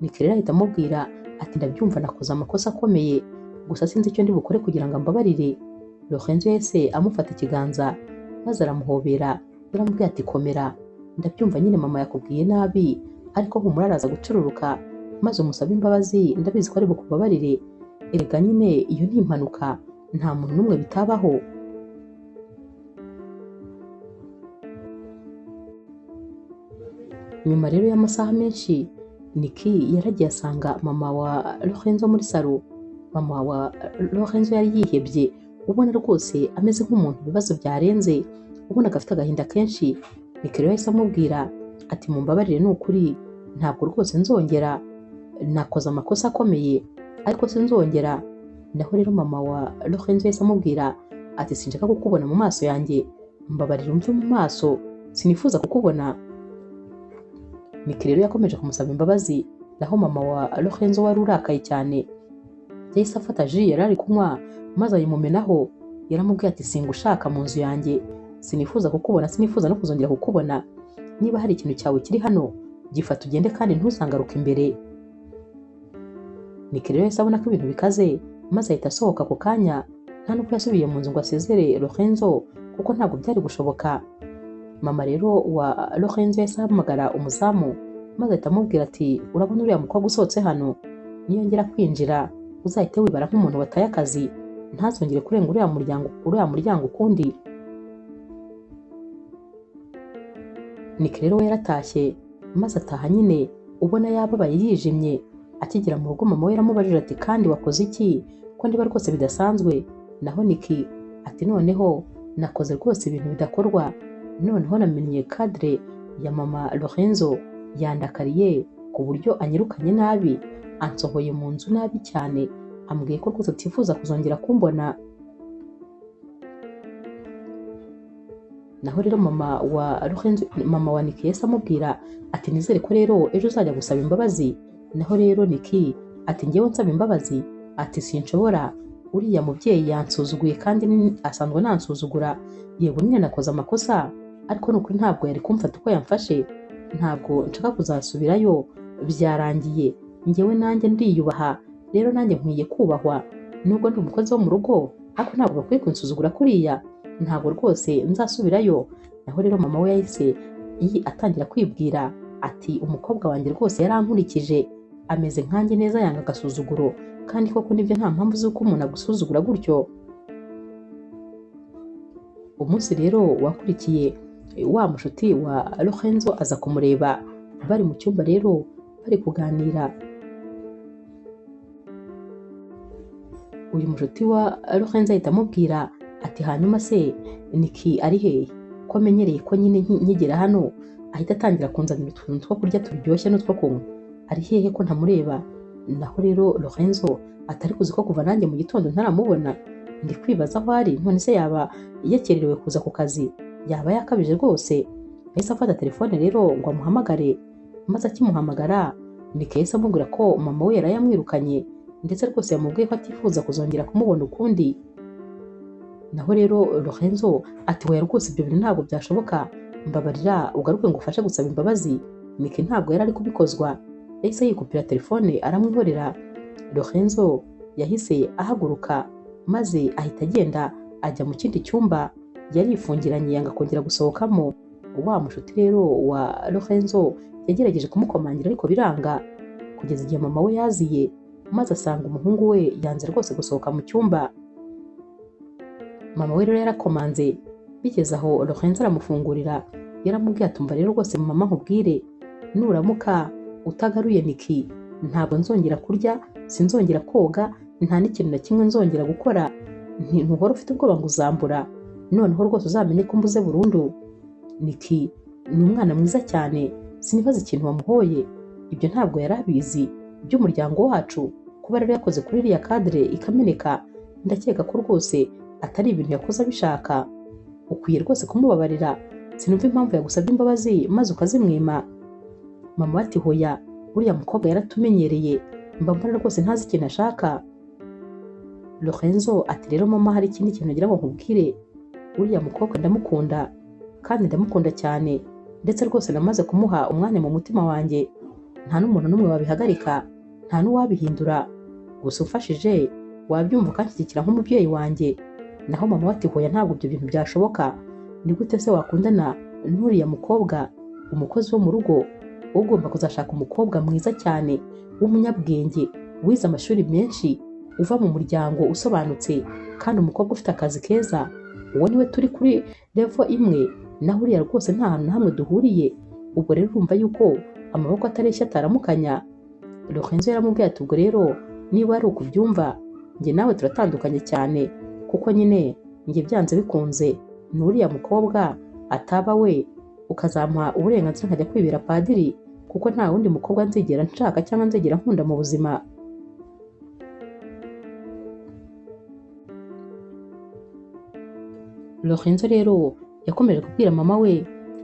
Nick rero ahita amubwira ati ndabyumva nakoze amakosa akomeye, gusa sinzi icyo ndi bukore kugira ngo ambabarire. Lorenzo yahise amufata ikiganza maze aramuhobera, yaramubwiye ati komera, ndabyumva nyine mama yakubwiye nabi, ariko humura araza gucururuka maze umusabe imbabazi, ndabizi ko ari bukubabarire. Erega nyine iyo ni impanuka, nta muntu n'umwe bitabaho. Nyuma rero y'amasaha menshi Nick yaragiye asanga mama wa Lorenzo muri salo. Mama wa Lorenzo yari yihebye, ubona rwose ameze nk'umuntu ibibazo byarenze, ubonaga afite agahinda kenshi. Nick rero yahise amubwira ati mumbabarire ni ukuri, ntabwo rwose nzongera, nakoze amakosa akomeye ariko sinzongera. Naho rero mama wa Lorenzo yahise amubwira ati sinshaka kukubona mu maso yanjye, mbabarira umve mu maso, sinifuza kukubona. Nick rero yakomeje kumusaba imbabazi, naho mama wa Lorenzo wari urakaye cyane yahise afata ji yari ari kunywa maze ayimumenaho. Yaramubwiye ati singushaka mu nzu yanjye, sinifuza kukubona, sinifuza no kuzongera kukubona. Niba hari ikintu cyawe kiri hano gifata ugende kandi ntuzangaruke imbere. Nick rero yahise abona ko ibintu bikaze, maze ahita asohoka ako kanya, nta nubwo yasubiye mu nzu ngo asezere Lorenzo kuko ntabwo byari gushoboka. Mama rero wa Lorenzo yahise ahamagara umuzamu maze ahita amubwira ati urabona uriya mukobwa usohotse hano, niyongera kwinjira uzahite wibara nk'umuntu wataye akazi, ntazongere kurenga uriya muryango ukundi. Nick rero we yaratashye, maze ataha nyine ubona yababaye yijimye. Akigera mu rugo mama we yaramubajije ati kandi wakoze iki ko ndiba rwose bidasanzwe? Naho Nick ati noneho nakoze rwose ibintu bidakorwa, noneho namenye kadire ya mama Lorenzo yandakariye ku buryo anyirukanye nabi, ansohoye mu nzu nabi cyane, ambwiye ko rwose atifuza kuzongera kumbona. Naho rero mama wa Lorenzo, mama wa Nick yahise amubwira ati nizere ko rero ejo uzajya gusaba imbabazi. Naho rero Nick ati njyewe nsaba imbabazi? Ati sinshobora, uriya mubyeyi yansuzuguye kandi asanzwe nansuzugura, yego nyine nakoze amakosa ariko nukuri ntabwo yari kumfata uko yamfashe, ntabwo nshaka kuzasubirayo, byarangiye, njyewe nanjye ndiyubaha, rero nanjye nkwiye kubahwa, nubwo ndi umukozi wo mu rugo ariko ntabwo bakwiye kunsuzugura kuriya, ntabwo rwose nzasubirayo. Naho rero mama we yahise atangira kwibwira Ati umukobwa wanjye rwose yarankurikije, ameze nkanjye neza, yanga agasuzuguro, kandi koko nibyo, nta mpamvu z'uko umuntu agusuzugura gutyo. Umunsi rero wakurikiye wa mushuti wa Lorenzo aza kumureba, bari mu cyumba rero bari kuganira. Uyu mushuti wa Lorenzo ahita amubwira ati hanyuma se Niki ari hehe, ko amenyereye ko nyine nkigera hano ahita atangira kunzanira utuntu two kurya turyoshye n'utwo kunywa, ari hehe ko ntamureba? Naho rero Lorenzo atari kuzi ko kuva nanjye mu gitondo ntaramubona, ndi kwibaza aho ari, none se yaba yakererewe kuza ku kazi, yaba yakabije rwose. Yahise afata telefone rero ngo amuhamagare, maze akimuhamagara Niki yahise amubwira ko mama we yari yamwirukanye, ndetse rwose yamubwiye ko atifuza kuzongera kumubona ukundi. Naho rero Lorenzo ati oya rwose ibyo bintu ntabwo byashoboka, mbabarira ugaruke ngo ufashe gusaba imbabazi. Niki ntabwo yari ari kubikozwa, yahise yikupira telefone aramwihorera. Lorenzo yahise ahaguruka maze ahita agenda ajya mu kindi cyumba yarifungiranye, yanga kongera gusohokamo. Wa mushuti rero wa Lorenzo yagerageje kumukomangira ariko biranga, kugeza igihe mama we yaziye maze asanga umuhungu we yanze rwose gusohoka mu cyumba. Mama we rero yarakomanze, bigeze aho Lorenzo aramufungurira, yaramubwiye atumva rero rwose mama nkubwire, nuramuka utagaruye Niki ntabwo nzongera kurya, sinzongera koga, nta n'ikintu na kimwe nzongera gukora, ntuhora ufite ubwoba ngo uzambura, noneho rwose uzamenye ko mbuze burundu. Niki ni umwana mwiza cyane, sinibaza ikintu wamuhoye, ibyo ntabwo yari abizi by'umuryango wacu, kuba rero yakoze kuri iriya kadire ikameneka, ndakeka ko rwose atari ibintu yakoze abishaka, ukwiye rwose kumubabarira, sinumva impamvu yagusabye imbabazi maze ukazimwima. Mama ati hoya, uriya mukobwa yaratumenyereye, mba mbona rwose ntazi ikintu ashaka. Lorenzo ati rero mama hari ikindi kintu ngira ngo nkubwire, uriya mukobwa ndamukunda kandi ndamukunda cyane, ndetse rwose namaze kumuha umwanya mu mutima wanjye, nta n'umuntu n'umwe wabihagarika, nta n'uwabihindura, gusa umfashije wabyumva ukanshyigikira nk'umubyeyi wanjye. Naho mama ati hoya ntabwo ibyo bintu byashoboka, ni gute se wakundana n'uriya mukobwa, umukozi wo mu rugo, ugomba kuzashaka umukobwa mwiza cyane w'umunyabwenge, wize amashuri menshi, uva mu muryango usobanutse, kandi umukobwa ufite akazi keza, uwo niwe turi kuri level imwe, naho uriya rwose nta hantu na hamwe duhuriye. Ubwo rero urumva yuko amaboko atareshya ataramukanya. Lorenzo yaramubwiye ati ubwo rero niba ari ukubyumva, njye nawe turatandukanye cyane, kuko nyine njye byanze bikunze n'uriya mukobwa ataba we, ukazampa uburenganzira nkajya kwibera padiri, kuko nta wundi mukobwa nzigera nshaka cyangwa nzigera nkunda mu buzima. Lorenzo rero yakomeje kubwira mama we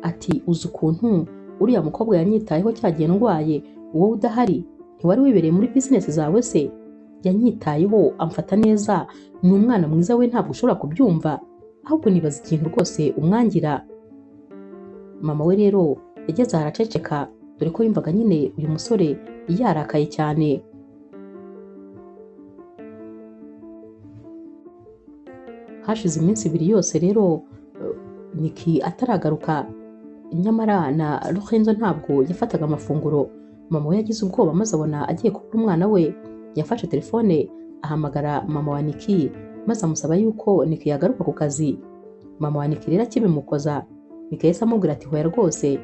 ati uzi ukuntu uriya mukobwa yanyitayeho cyagiye ndwaye, wowe udahari, ntiwari wibereye muri business zawe se? Yanyitayeho amfata neza, ni umwana mwiza we, ntabwo ushobora kubyumva, ahubwo nibaza ikintu rwose umwangira. Mama we rero yageze araceceka, dore ko yumvaga nyine uyu musore yarakaye cyane. Hashize iminsi ibiri yose rero Niki ataragaruka, nyamara na Lorenzo ntabwo yafataga amafunguro. Mama we yagize ubwoba maze abona agiye kubura umwana we, yafashe telefone ahamagara mama wa Niki maze amusaba yuko Niki yagaruka ku kazi. Mama wa Niki rero akibimukoza, Niki yahise amubwira ati hoya rwose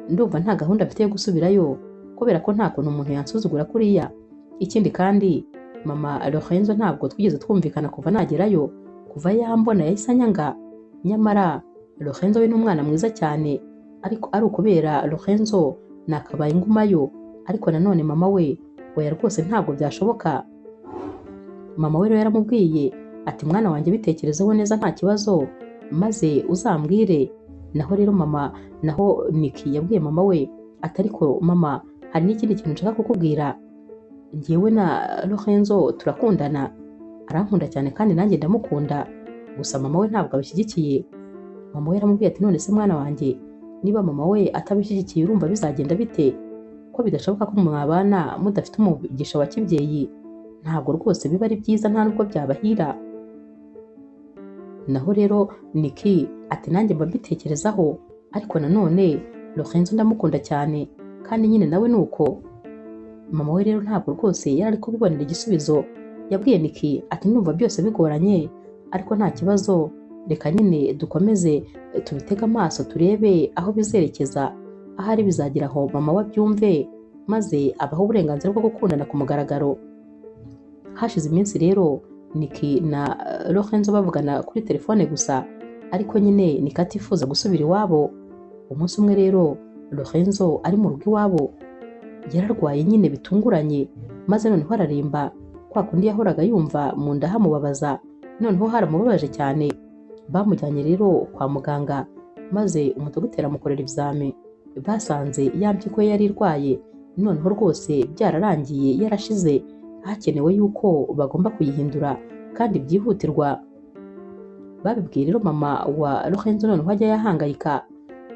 ndumva nta gahunda mfite yo gusubirayo, kubera ko nta kuntu umuntu yansuzugura kuriya. Ikindi kandi mama Lorenzo ntabwo twigeze twumvikana kuva nagerayo, kuva yambona yahise anyanga, nyamara Lorenzo we ni umwana mwiza cyane, ariko ari ukubera Lorenzo nakabaye ingumayo, ariko nanone mama we oya rwose ntabwo byashoboka. Mama we rero yaramubwiye ati mwana wanjye bitekerezeho neza nta kibazo, maze uzambwire. Naho rero mama, naho Niki yabwiye mama we ati ariko mama hari n'ikindi kintu nshaka kukubwira, njyewe na Lorenzo turakundana, arankunda cyane kandi nanjye ndamukunda, gusa mama we ntabwo abishyigikiye. Mama we yaramubwiye ati none se mwana wanjye niba mama we atabishyigikiye urumva bizagenda bite? Ko bidashoboka ko mwabana mudafite umugisha wa kibyeyi, ntabwo rwose biba ari byiza, nta nubwo byabahira. Naho rero Niki ati nanjye mba mbitekerezaho, ariko nanone Lorenzo ndamukunda cyane kandi nyine nawe nuko. Mama we rero ntabwo rwose yari ari kubibonera igisubizo. Yabwiye Niki ati ndumva byose bigoranye ariko nta kibazo, reka nyine dukomeze tubitege amaso turebe aho bizerekeza, ahari bizagera aho mama we abyumve maze abaho uburenganzira bwo gukundana ku mugaragaro. Hashize iminsi rero Niki na Lorenzo bavugana kuri telefone gusa, ariko nyine Niki atifuza gusubira iwabo. Umunsi umwe rero Lorenzo ari mu rugo iwabo yararwaye nyine bitunguranye, maze noneho araremba kwa kundi yahoraga yumva mu nda hamubabaza, noneho haramubabaje cyane. Bamujyanye rero kwa muganga maze umudogiteri amukorera ibizami, basanze ya mpyiko ye yari irwaye noneho rwose byararangiye yarashize, hakenewe yuko bagomba kuyihindura kandi byihutirwa. Babibwiye rero mama wa Lorenzo noneho ajya yahangayika,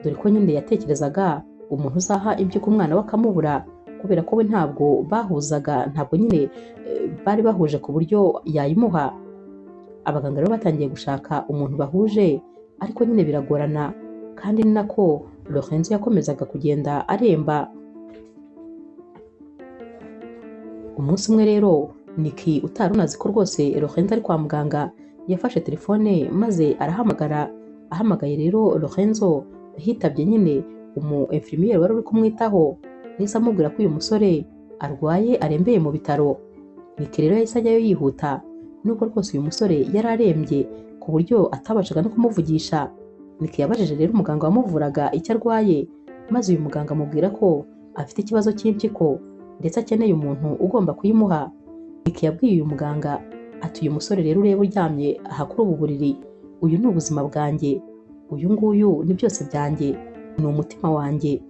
dore ko nyine yatekerezaga umuntu uzaha impyiko umwana we akamubura, kubera ko we ntabwo bahuzaga, ntabwo nyine bari bahuje ku buryo yayimuha. Abaganga rero batangiye gushaka umuntu bahuje, ariko nyine biragorana, kandi ni nako Lorenzo yakomezaga kugenda aremba. Umunsi umwe rero Niki utari unazi ko rwose Lorenzo ari kwa muganga yafashe telefone maze arahamagara. Ahamagaye rero Lorenzo hitabye nyine umu infirmiere wari uri kumwitaho, yahise amubwira ko uyu musore arwaye arembeye mu bitaro. Niki rero yahise ajyayo yihuta, nubwo rwose uyu musore yari arembye ku buryo atabashaga no kumuvugisha. Niki yabajije rero umuganga wamuvuraga icyo arwaye, maze uyu muganga amubwira ko afite ikibazo cy'impyiko ndetse akeneye umuntu ugomba kuyimuha. Niki yabwiye uyu muganga ati uyu musore rero ureba uryamye aha kuri ubu buriri, uyu ni ubuzima bwanjye, uyu nguyu ni byose byanjye, ni umutima wanjye,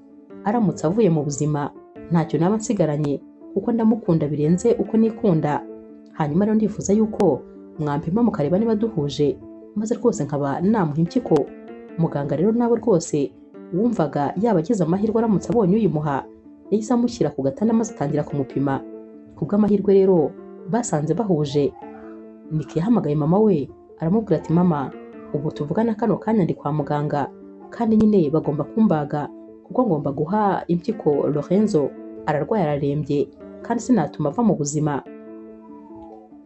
aramutse avuye mu buzima ntacyo naba nsigaranye kuko ndamukunda birenze uko nikunda. Hanyuma rero ndifuza yuko mwampima mukareba niba duhuje, maze rwose nkaba namuha impyiko. Muganga rero nawe rwose wumvaga yaba agize amahirwe aramutse abonye uyimuha, yahise amushyira ku gatanda maze atangira kumupima. Ku bw'amahirwe rero basanze bahuje. Niki yahamagaye mama we aramubwira ati mama, ubu tuvugana kano kanya ndi kwa muganga kandi nyine bagomba kumbaga kuko ngomba guha impyiko Lorenzo, ararwaye ararembye kandi sinatuma ava mu buzima.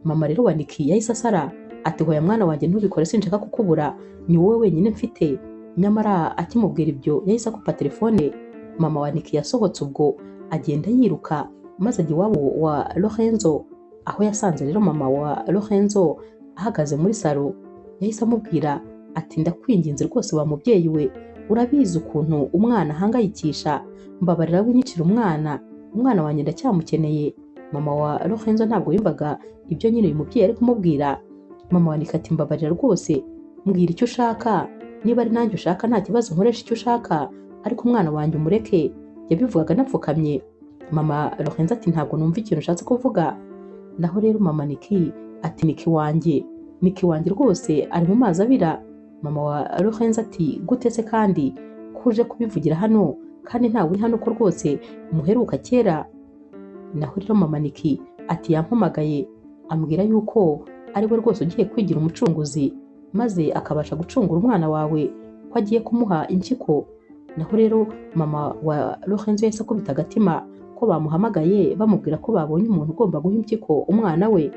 Mama rero wa Niki yahise asara ati hoya mwana wanjye ntubikore, sinshaka kukubura, ni wowe wenyine mfite. Nyamara akimubwira ibyo yahise akupa telefone. Mama wa Niki yasohotse ubwo agenda yiruka maze ajya iwabo wa Lorenzo, aho yasanze rero mama wa Lorenzo ahagaze muri salo. Yahise amubwira ati ndakwinginze rwose wa mubyeyi we, urabizi ukuntu umwana ahangayikisha, mbabarira winyicira umwana, umwana wanjye ndacyamukeneye. Mama wa Lorenzo ntabwo yumvaga ibyo nyine uyu mubyeyi ari kumubwira. Mama wa Niki ati mbabarira rwose, mbwira icyo ushaka, niba ari nanjye ushaka nta kibazo nkoresha icyo ushaka, ariko umwana wanjye umureke. Yabivugaga anapfukamye. Mama Lorenzo ati ntabwo numva ikintu ushatse kuvuga. Naho rero mama Niki ati Niki wanjye, Niki wanjye rwose ari mu mazi abira. Mama wa Lorenzo ati gute se kandi kuje kubivugira hano kandi ntawe uri hano ko rwose muheruka kera. Naho rero mama Niki ati yampamagaye ambwira yuko ari we rwose ugiye kwigira umucunguzi maze akabasha gucungura umwana wawe, ko agiye kumuha impyiko. Naho rero mama wa Lorenzo yahise akubita agatima ko bamuhamagaye bamubwira ko babonye umuntu ugomba guha impyiko umwana we.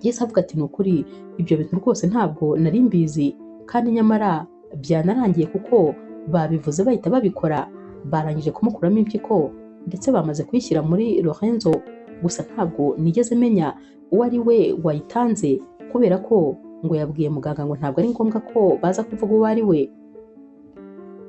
Yahise avuga ati ni ukuri ibyo bintu rwose ntabwo nari mbizi, kandi nyamara byanarangiye kuko babivuze bahita babikora, barangije kumukuramo impyiko ndetse bamaze kuyishyira muri Lorenzo, gusa ntabwo nigeze menya uwo ari we wayitanze kubera ko ngo yabwiye muganga ngo ntabwo ari ngombwa ko baza kuvuga uwo ari we.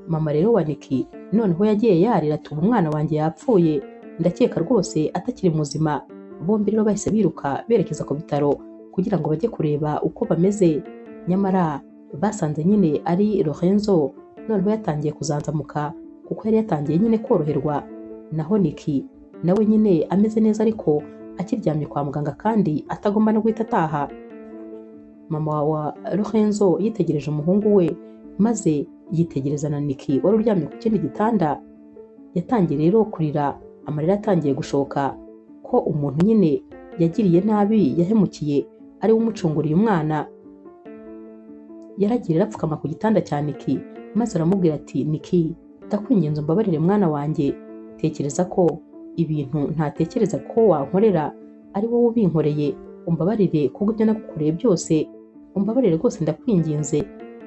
Mama rero wa Niki noneho yagiye yarira ati ubu umwana wanjye yapfuye, ndakeka rwose atakiri muzima. Bombi rero bahise biruka berekeza ku bitaro kugira ngo bajye kureba uko bameze, nyamara basanze nyine ari Lorenzo noneho yatangiye kuzanzamuka kuko yari yatangiye nyine koroherwa. Naho Niki nawe nyine ameze neza ariko akiryamye kwa muganga kandi atagomba no guhita ataha. Mama wa Lorenzo yitegereje umuhungu we maze yitegereza na Niki wari uryamye ku kindi gitanda. Yatangiye rero kurira, amarira atangiye gushoka ko umuntu nyine yagiriye nabi yahemukiye ari we umucunguriye umwana. Yaragiye apfukama ku gitanda cya Niki maze aramubwira ati Niki ndakwinginze umbabarire mwana wanjye, Tekereza ko ibintu ntatekereza ko wankorera ari wowe ubinkoreye, umbabarire kubwo ibyo nagukoreye byose, umbabarire rwose ndakwinginze,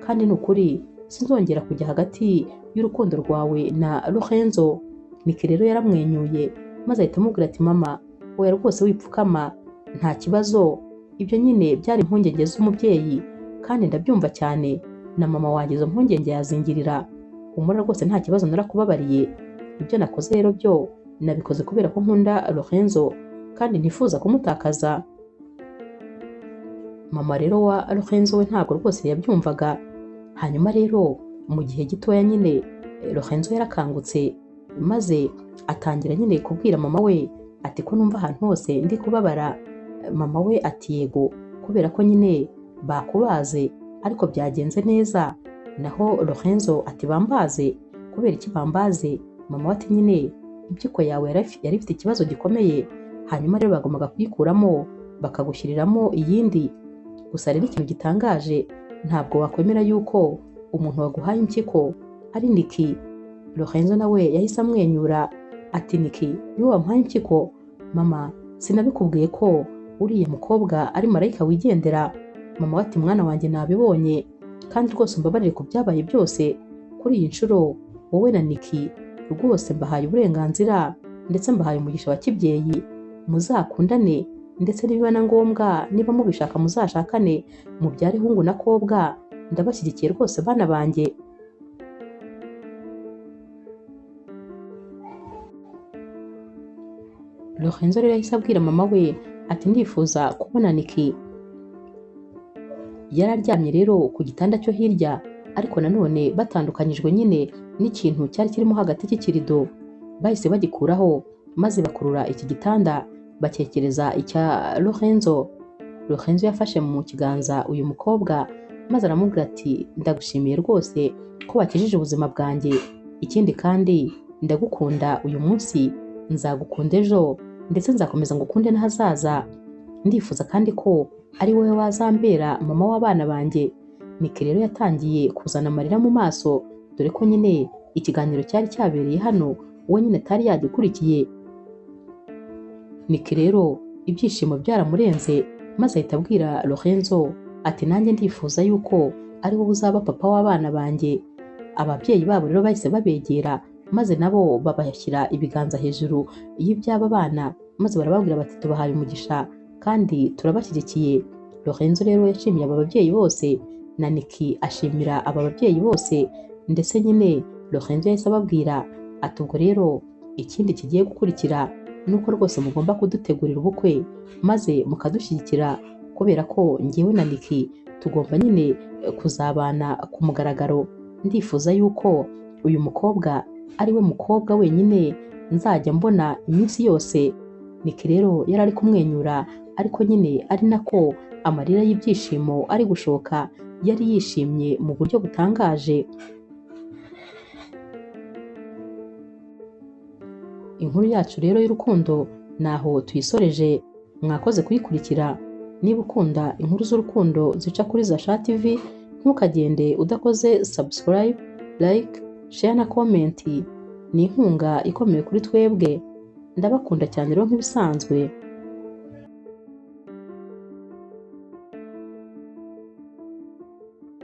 kandi ni ukuri sinzongera kujya hagati y'urukundo rwawe na Lorenzo. Niki rero yaramwenyuye maze ahita amubwira ati mama oya rwose wipfukama, nta kibazo, ibyo nyine byari impungenge z'umubyeyi kandi ndabyumva cyane, na mama wanjye izo mpungenge yazingirira, humura rwose nta kibazo narakubabariye, ibyo nakoze rero byo nabikoze kubera ko nkunda Lorenzo kandi ntifuza kumutakaza. Mama rero wa Lorenzo we ntabwo rwose yabyumvaga. Hanyuma rero mu gihe gitoya nyine Lorenzo yarakangutse maze atangira nyine kubwira mama we ati ko numva ahantu hose ndi kubabara. Mama we ati yego kubera ko nyine bakubaze ariko byagenze neza. Naho Lorenzo ati bambaze, kubera iki bambaze? Mama we ati nyine impyiko yawe yari ifite ikibazo gikomeye, hanyuma rero bagombaga kuyikuramo bakagushyiriramo iyindi. Gusa rero ikintu gitangaje, ntabwo wakwemera yuko umuntu waguhaye impyiko ari Niki. Lorenzo nawe yahise amwenyura ati Niki niwe wamuhaye impyiko? Mama sinabikubwiye ko uriya mukobwa ari marayika wigendera? Mama we ati mwana wanjye nabibonye, kandi rwose umbabarire ku byabaye byose, kuri iyi nshuro wowe na Niki rwose mbahaye uburenganzira ndetse mbahaye umugisha wa kibyeyi, muzakundane ndetse nibiba na ngombwa niba mubishaka muzashakane, mubyare hungu na kobwa, ndabashyigikiye rwose bana banjye. Lorenzo rero yahise abwira mama we ati ndifuza kubona Niki. Yari aryamye rero ku gitanda cyo hirya, ariko nanone batandukanyijwe nyine n'ikintu cyari kirimo hagati cy'ikirido. Bahise bagikuraho maze bakurura iki gitanda bakekereza icya Lorenzo. Lorenzo yafashe mu kiganza uyu mukobwa maze aramubwira ati ndagushimiye rwose ko wakijije ubuzima bwanjye, ikindi kandi ndagukunda uyu munsi, nzagukunda ejo, ndetse nzakomeza ngukunde n'ahazaza. Ndifuza kandi ko ari wowe wazambera mama w'abana banjye. Niki rero yatangiye kuzana amarira mu maso, dore ko nyine ikiganiro cyari cyabereye hano we nyine atari yagikurikiye. Niki rero ibyishimo byaramurenze maze ahita abwira Lorenzo ati nanjye ndifuza yuko ari wowe uzaba papa w'abana banjye. Ababyeyi babo rero bahise babegera maze nabo babashyira ibiganza hejuru y'iby'aba bana, maze barababwira bati tubahaye umugisha kandi turabashyigikiye. Lorenzo rero yashimiye aba babyeyi bose na Niki ashimira aba babyeyi bose, ndetse nyine Lorenzo yahise ababwira ati ubwo rero ikindi kigiye gukurikira nuko rwose mugomba kudutegurira ubukwe maze mukadushyigikira, kubera ko njyewe na Niki tugomba nyine kuzabana ku mugaragaro. Ndifuza yuko uyu mukobwa ari we mukobwa wenyine nzajya mbona iminsi yose. Niki rero yari ari kumwenyura ariko nyine ari nako amarira y'ibyishimo ari gushoka, yari yishimye mu buryo butangaje. Inkuru yacu rero y'urukundo naho tuyisoreje, mwakoze kuyikurikira. Niba ukunda inkuru z'urukundo zica kuri Zasha TV, ntukagende udakoze subscribe, like, share na comment. Ni inkunga ikomeye kuri twebwe. Ndabakunda cyane rero nk'ibisanzwe.